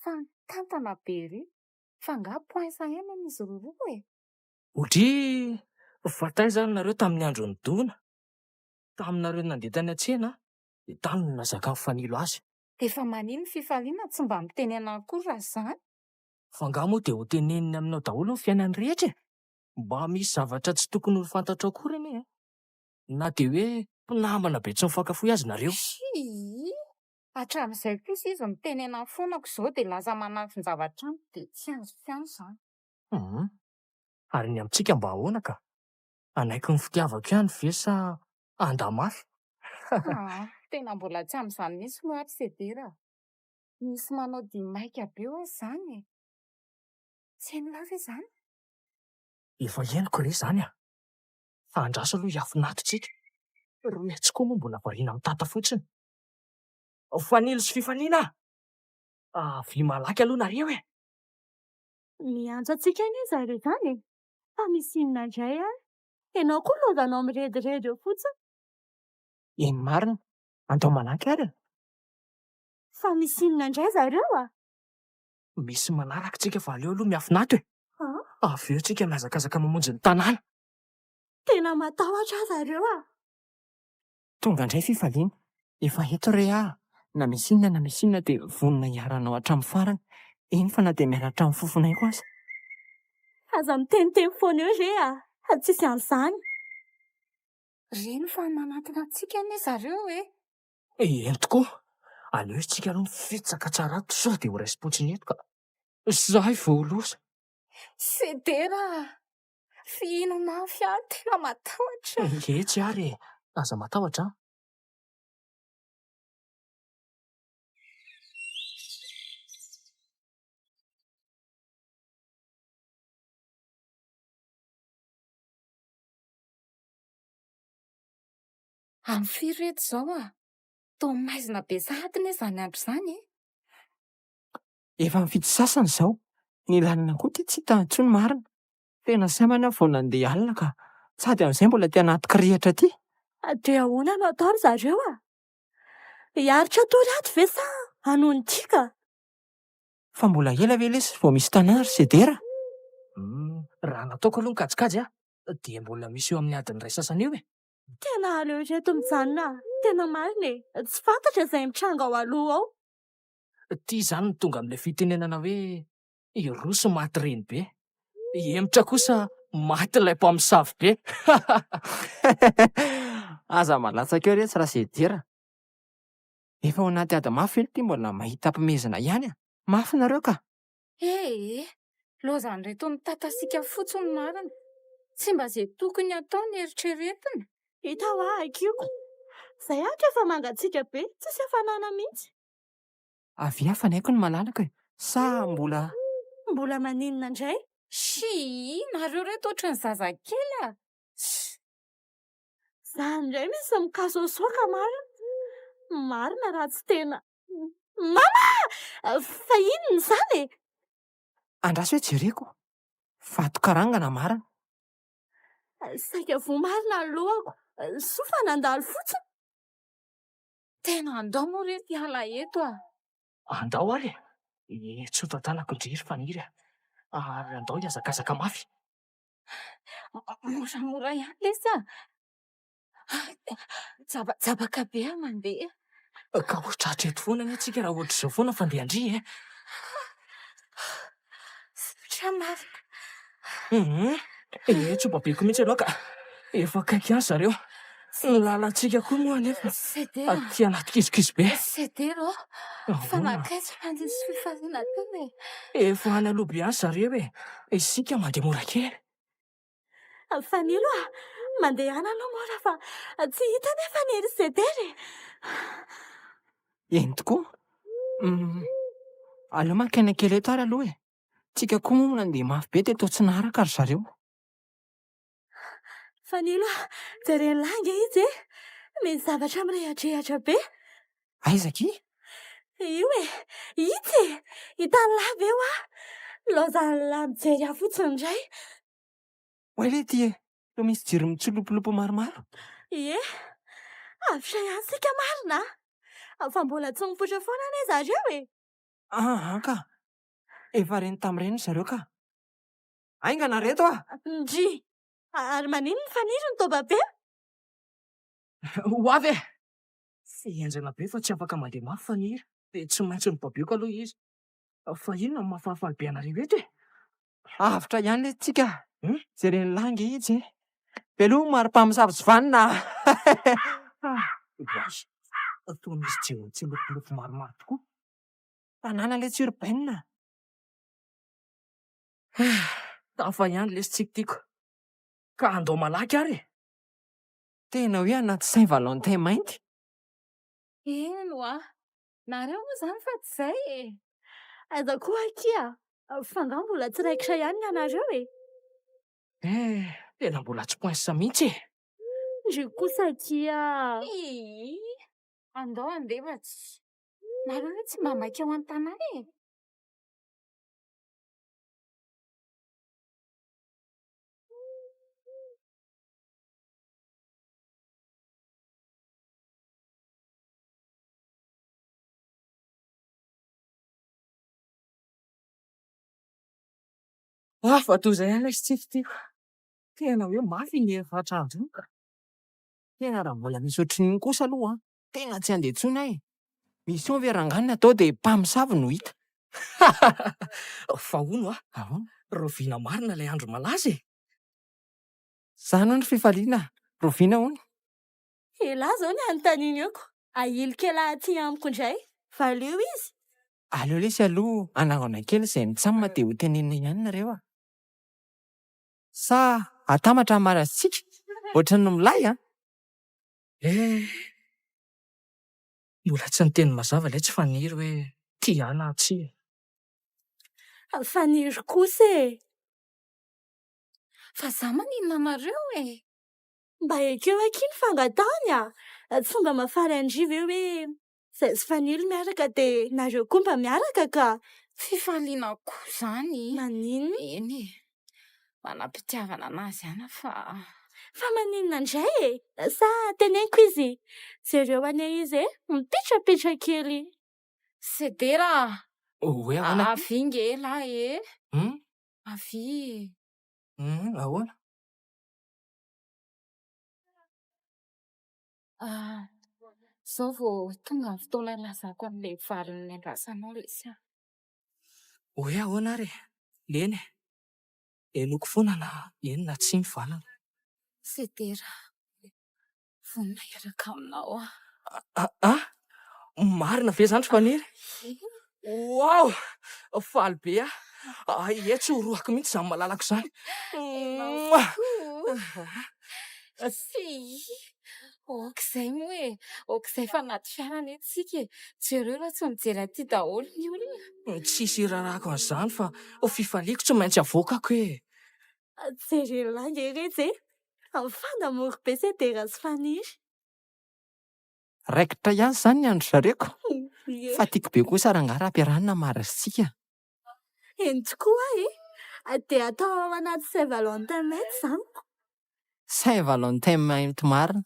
Fa mitantana be ery! Fa nga poinsa ihany an'izy roroa e! Odrii! Fa taiza ary nareo tamin'ny andro nidona? Taminareo nandeha tany an-tsena dia tany no nazakan'i Fanilo azy. Dia fa manino fifaliana tsy mba miteny anah akory raha izany? Fa angaha moa dia ho teneniny aminao daholo ny fiainany rehetra e? Mba misy zavatra tsy tokony ho fantatrao akory anie e! Na dia hoe mpinamana be tsy mifankafohy aza nareo. Shii! Hatramin'izay kosa izy miteny anah foana ko izao dia lasa manafin-javatra amiko dia tsy azoko ihany izany. Hum! Ary ny amintsika mba ahoana ka? Hanaiky ny fitiavako ihany ve sa handa mafy? Aa! Tena mbola tsy amin'izany mihitsy aloha ry Sedera a! Misy manao dihy maika be ho'a izany e! Tsy henonao ve izany? Efa henoko re izany a! Fa andraso aloha hiafina ato tsika. Ry etsy koa moa mbola variana mitata fotsiny. Fanilo sy fifaliana a! Avia malaky aloha nareo e! Miantso antsika anie zareo izany e! Fa misy inona indray ary? Ianao koa lozanao mirediredy eo fotsiny. Eny marina, andao malaky ary e! Fa misy inona indray zareo a? Misy manaraka tsika fa aleo aloha miafina ato e! Avy eo tsika mihazakazaka mamonjy ny tanàna. Tena matahotra aho zareo a! Tonga indray fifaliana. Efa eto re aho. Na misy inona na misy inona dia vonona hiara anao hatramin'ny farany. Eny fa na dia miala hatramin'ny fofon'aiko aza. Aza miteniteny foana eo re a! Tsisy an'izany. Reny fa manantona antsika anie zareo e! Eny tokoa! Aleo isika aloha mifitsaka tsara ato sao dia ho raisim-potsiny eto ka! Izahay vao ho loza! Sedera a! Fihino mafy aho, tena matahotra. Etsy ary e! Aza matahotra an! Amin'ny firy reto izao a? Toa maizina be sahady anie izany andro izany e! Efa amin'ny fito sasany izao. Ny lalana koa ity tsy hita intsony marina. Tena sambany aho vao nandeha alina ka. Sady amin'izay mbola aty anaty kirihitra aty. Dia ahoana no atao ry zareo a? Hiaritra hatory ato ve sa hanohy ny tika? Fa mbola ela ve lesy vao misy tanàna ry Sedera? Humm, raha nataoko aloha ny kajikajy a, dia mbola misy eo amin'ny adiny iray sasany eo e! Tena aleo ireto mijanona a! Tena marina e! Tsy fantatra izay mitranga ao aloha ao. Ity izany no tonga amin'ilay fitenenana hoe i Rossy maty renibe, i Hemotra kosa maty ilay mpamosavy be. Aza malatsaka eo retsy Rasedira. Efa ao anaty ady mafy ve ity mbola mahita mpimezina ihany a! Mafy nareo ka! Ee, lozan'ireto mitatasika fotsiny marina. Tsy mba ze tokony atao no eritreretina. Hita hoa akiko. Zay ato efa mangatsiaka be, tsisy hafanana mihitsy. Avia fa ny aiko no malalaka e! Sa mbola. Mbola maninona indray? Shii, nareo reto ohatran'ny zazakely a! Shh. Zany indray misy mikasoasoaka marina. Marina raha tsy tena. Mama! Fa inona izany e? Andraso hoe jereko. Vato-karangana marina. Saika voa marina ny lohako. Soa fa nandalo fotsiny. Tena andao moa re hiala eto a! Andao ary e! Tsy ho tantanako ndry ry Faniry a! Ary andao hihazakazaka mafy. Moramora ihany lesy a! Jabajabaka be aho mandeha. Ka ho tratra eto foana anie tsika raha ohatr'izao foana ny fandehan-dry e! Saotra marina. Hum, eh, tsy ho babeko mihitsy ianao ka. Efa akaiky ihany zareo. Ny lalantsika koa moa anefa aty anaty kizokizo be. Sedera ô, fa nankaiza fa nisy fifaliana teo e. Efa any aloha be any zareo e. Isika mandeha mora kely. Fanilo a! Mandehana aloha mora fa tsy hita anefa ny ry Sedera e! Eny tokoa. Aleo maka aina kely eto ary aloha e. Tsika koa moa nandeha mafy be dia toa tsy naharaka ry zareo. Fanilo a! Jeren'lah ange izy e! Misy zavatra mirehadrehatra be. Aiza akia? Io e! Itsy e! Hitan'lah ve hoa? Laozan'lah mijery ahy fotsiny indray. Oay le ty e! Toa misy jiro mitsilopilopy maromaro. Ie! Avotra ihany isika marina a! Fa mbola tsy mipoitra foana anie zareo e! Aa ka! Efa reny tamin'ireny ry zareo ka! Haingana reto a! Ndry! Ary maninona ny faniry no toa be? Ho avy e! Henjana be fa tsy afaka mandeha mafy Faniry dia tsy maintsy nibabeko aloha izy. Fa inona no mahafalifaly be anareo eto e? Avotra ihany lesy tsika a! Jeren'lah ange izy e! Veloma ry mpamosavy tsy vanona a! Oay! Toa misy jiro mitsilopilopy maromaro tokoa. Tanàna letsy urbaine. Tafa ihany lesy tsiky tiako. Ka andao malaky ary e! Tena hoe anaty Saint Valentin mainty. Eny hoa! Nareo moa izany fa tsy izay e! Aiza koa akia! Fa angaha mbola tsy raikitra ihany ny anareo e! Eh! Tena mbola tsy poince mihitsy e! Ndry kosa akia! Ii! Andao handeha fa tsy. Nareo ve tsy mba maika ao an-tanàna e? Hafa toy izay ihany ilay tsiky tiako. Tena hoe mafy iny herinaratra andro iny ka. Tena raha mbola misy ohatrin'iny kosa aloha an, tena tsy handeha intsony aho e! Mission ve rangahy no atao dia mpamosavy no hita? Fa hono hoa, Ahoana? rahoviana marina ilay andro malaza e? Zany hono fifaliana, rahoviana hono? Elah zao ny anontaniana eo ko! Ahilik'elah aty amiko indray, valio izy! Aleo lesy aloha hanangana kely izay mitsam dia ho tenenina ihany nareo a! Sa atambatra ny mariazintsika? Ohatran'ny milay an! Eh! Mbola tsy niteny mazava ilay tsy Faniry hoe tia ahy na tsia. Faniry kosa e! Fa za maninona anareo e? Mba ekeo akia ny fangatahany a! Tsy mba mahafaly an-dry ve hoe zay sy Fanilo miaraka dia nareo koa mba miaraka ka! Fifaliana koa izany. Maninona? Eny e! Manam-pitiavana anazy ihany aho fa. Fa maninona indray e? Sa teneniko izy? Jereo anie izy e! Mipitrapitra kely. Sedera a! Hoe ahoana? Avia nge elah e! Hum? Avia e! Hum, ahoana? Ah, izao vao tonga ny fotoana hilazako an'ilay valiny niandrasanao lesy a! Hoe ahoana ary e? Leny e! Henoiko foana na eny na tsia ny valiny. Sedera, vonona hiaraka aminao aho. Ah! Marina ve izany ry Faniry? Waouh! Faly be aho. Ie, tsy horohako mihitsy izany malalako izany. Mouah! Fy! Ok izay moa e! Ok izay fa anaty fiara anie tsika e! Jereo raha tsy mijery aty daholo ny olona. Tsisy irarahako an'izany fa fifaliako tsy maintsy avoakako e! Jereo lahy nge retsy e! Mifandamory be Sedera sy Faniry. Raikitra ihany izany ny an-dry zareo ko! Fa tiako be kosa rangahy raha ampiarahana marizintsika. Eny tokoa e! Dia atao ao anaty Saint Valentin mainty izany. Saint Valentin mainty marina.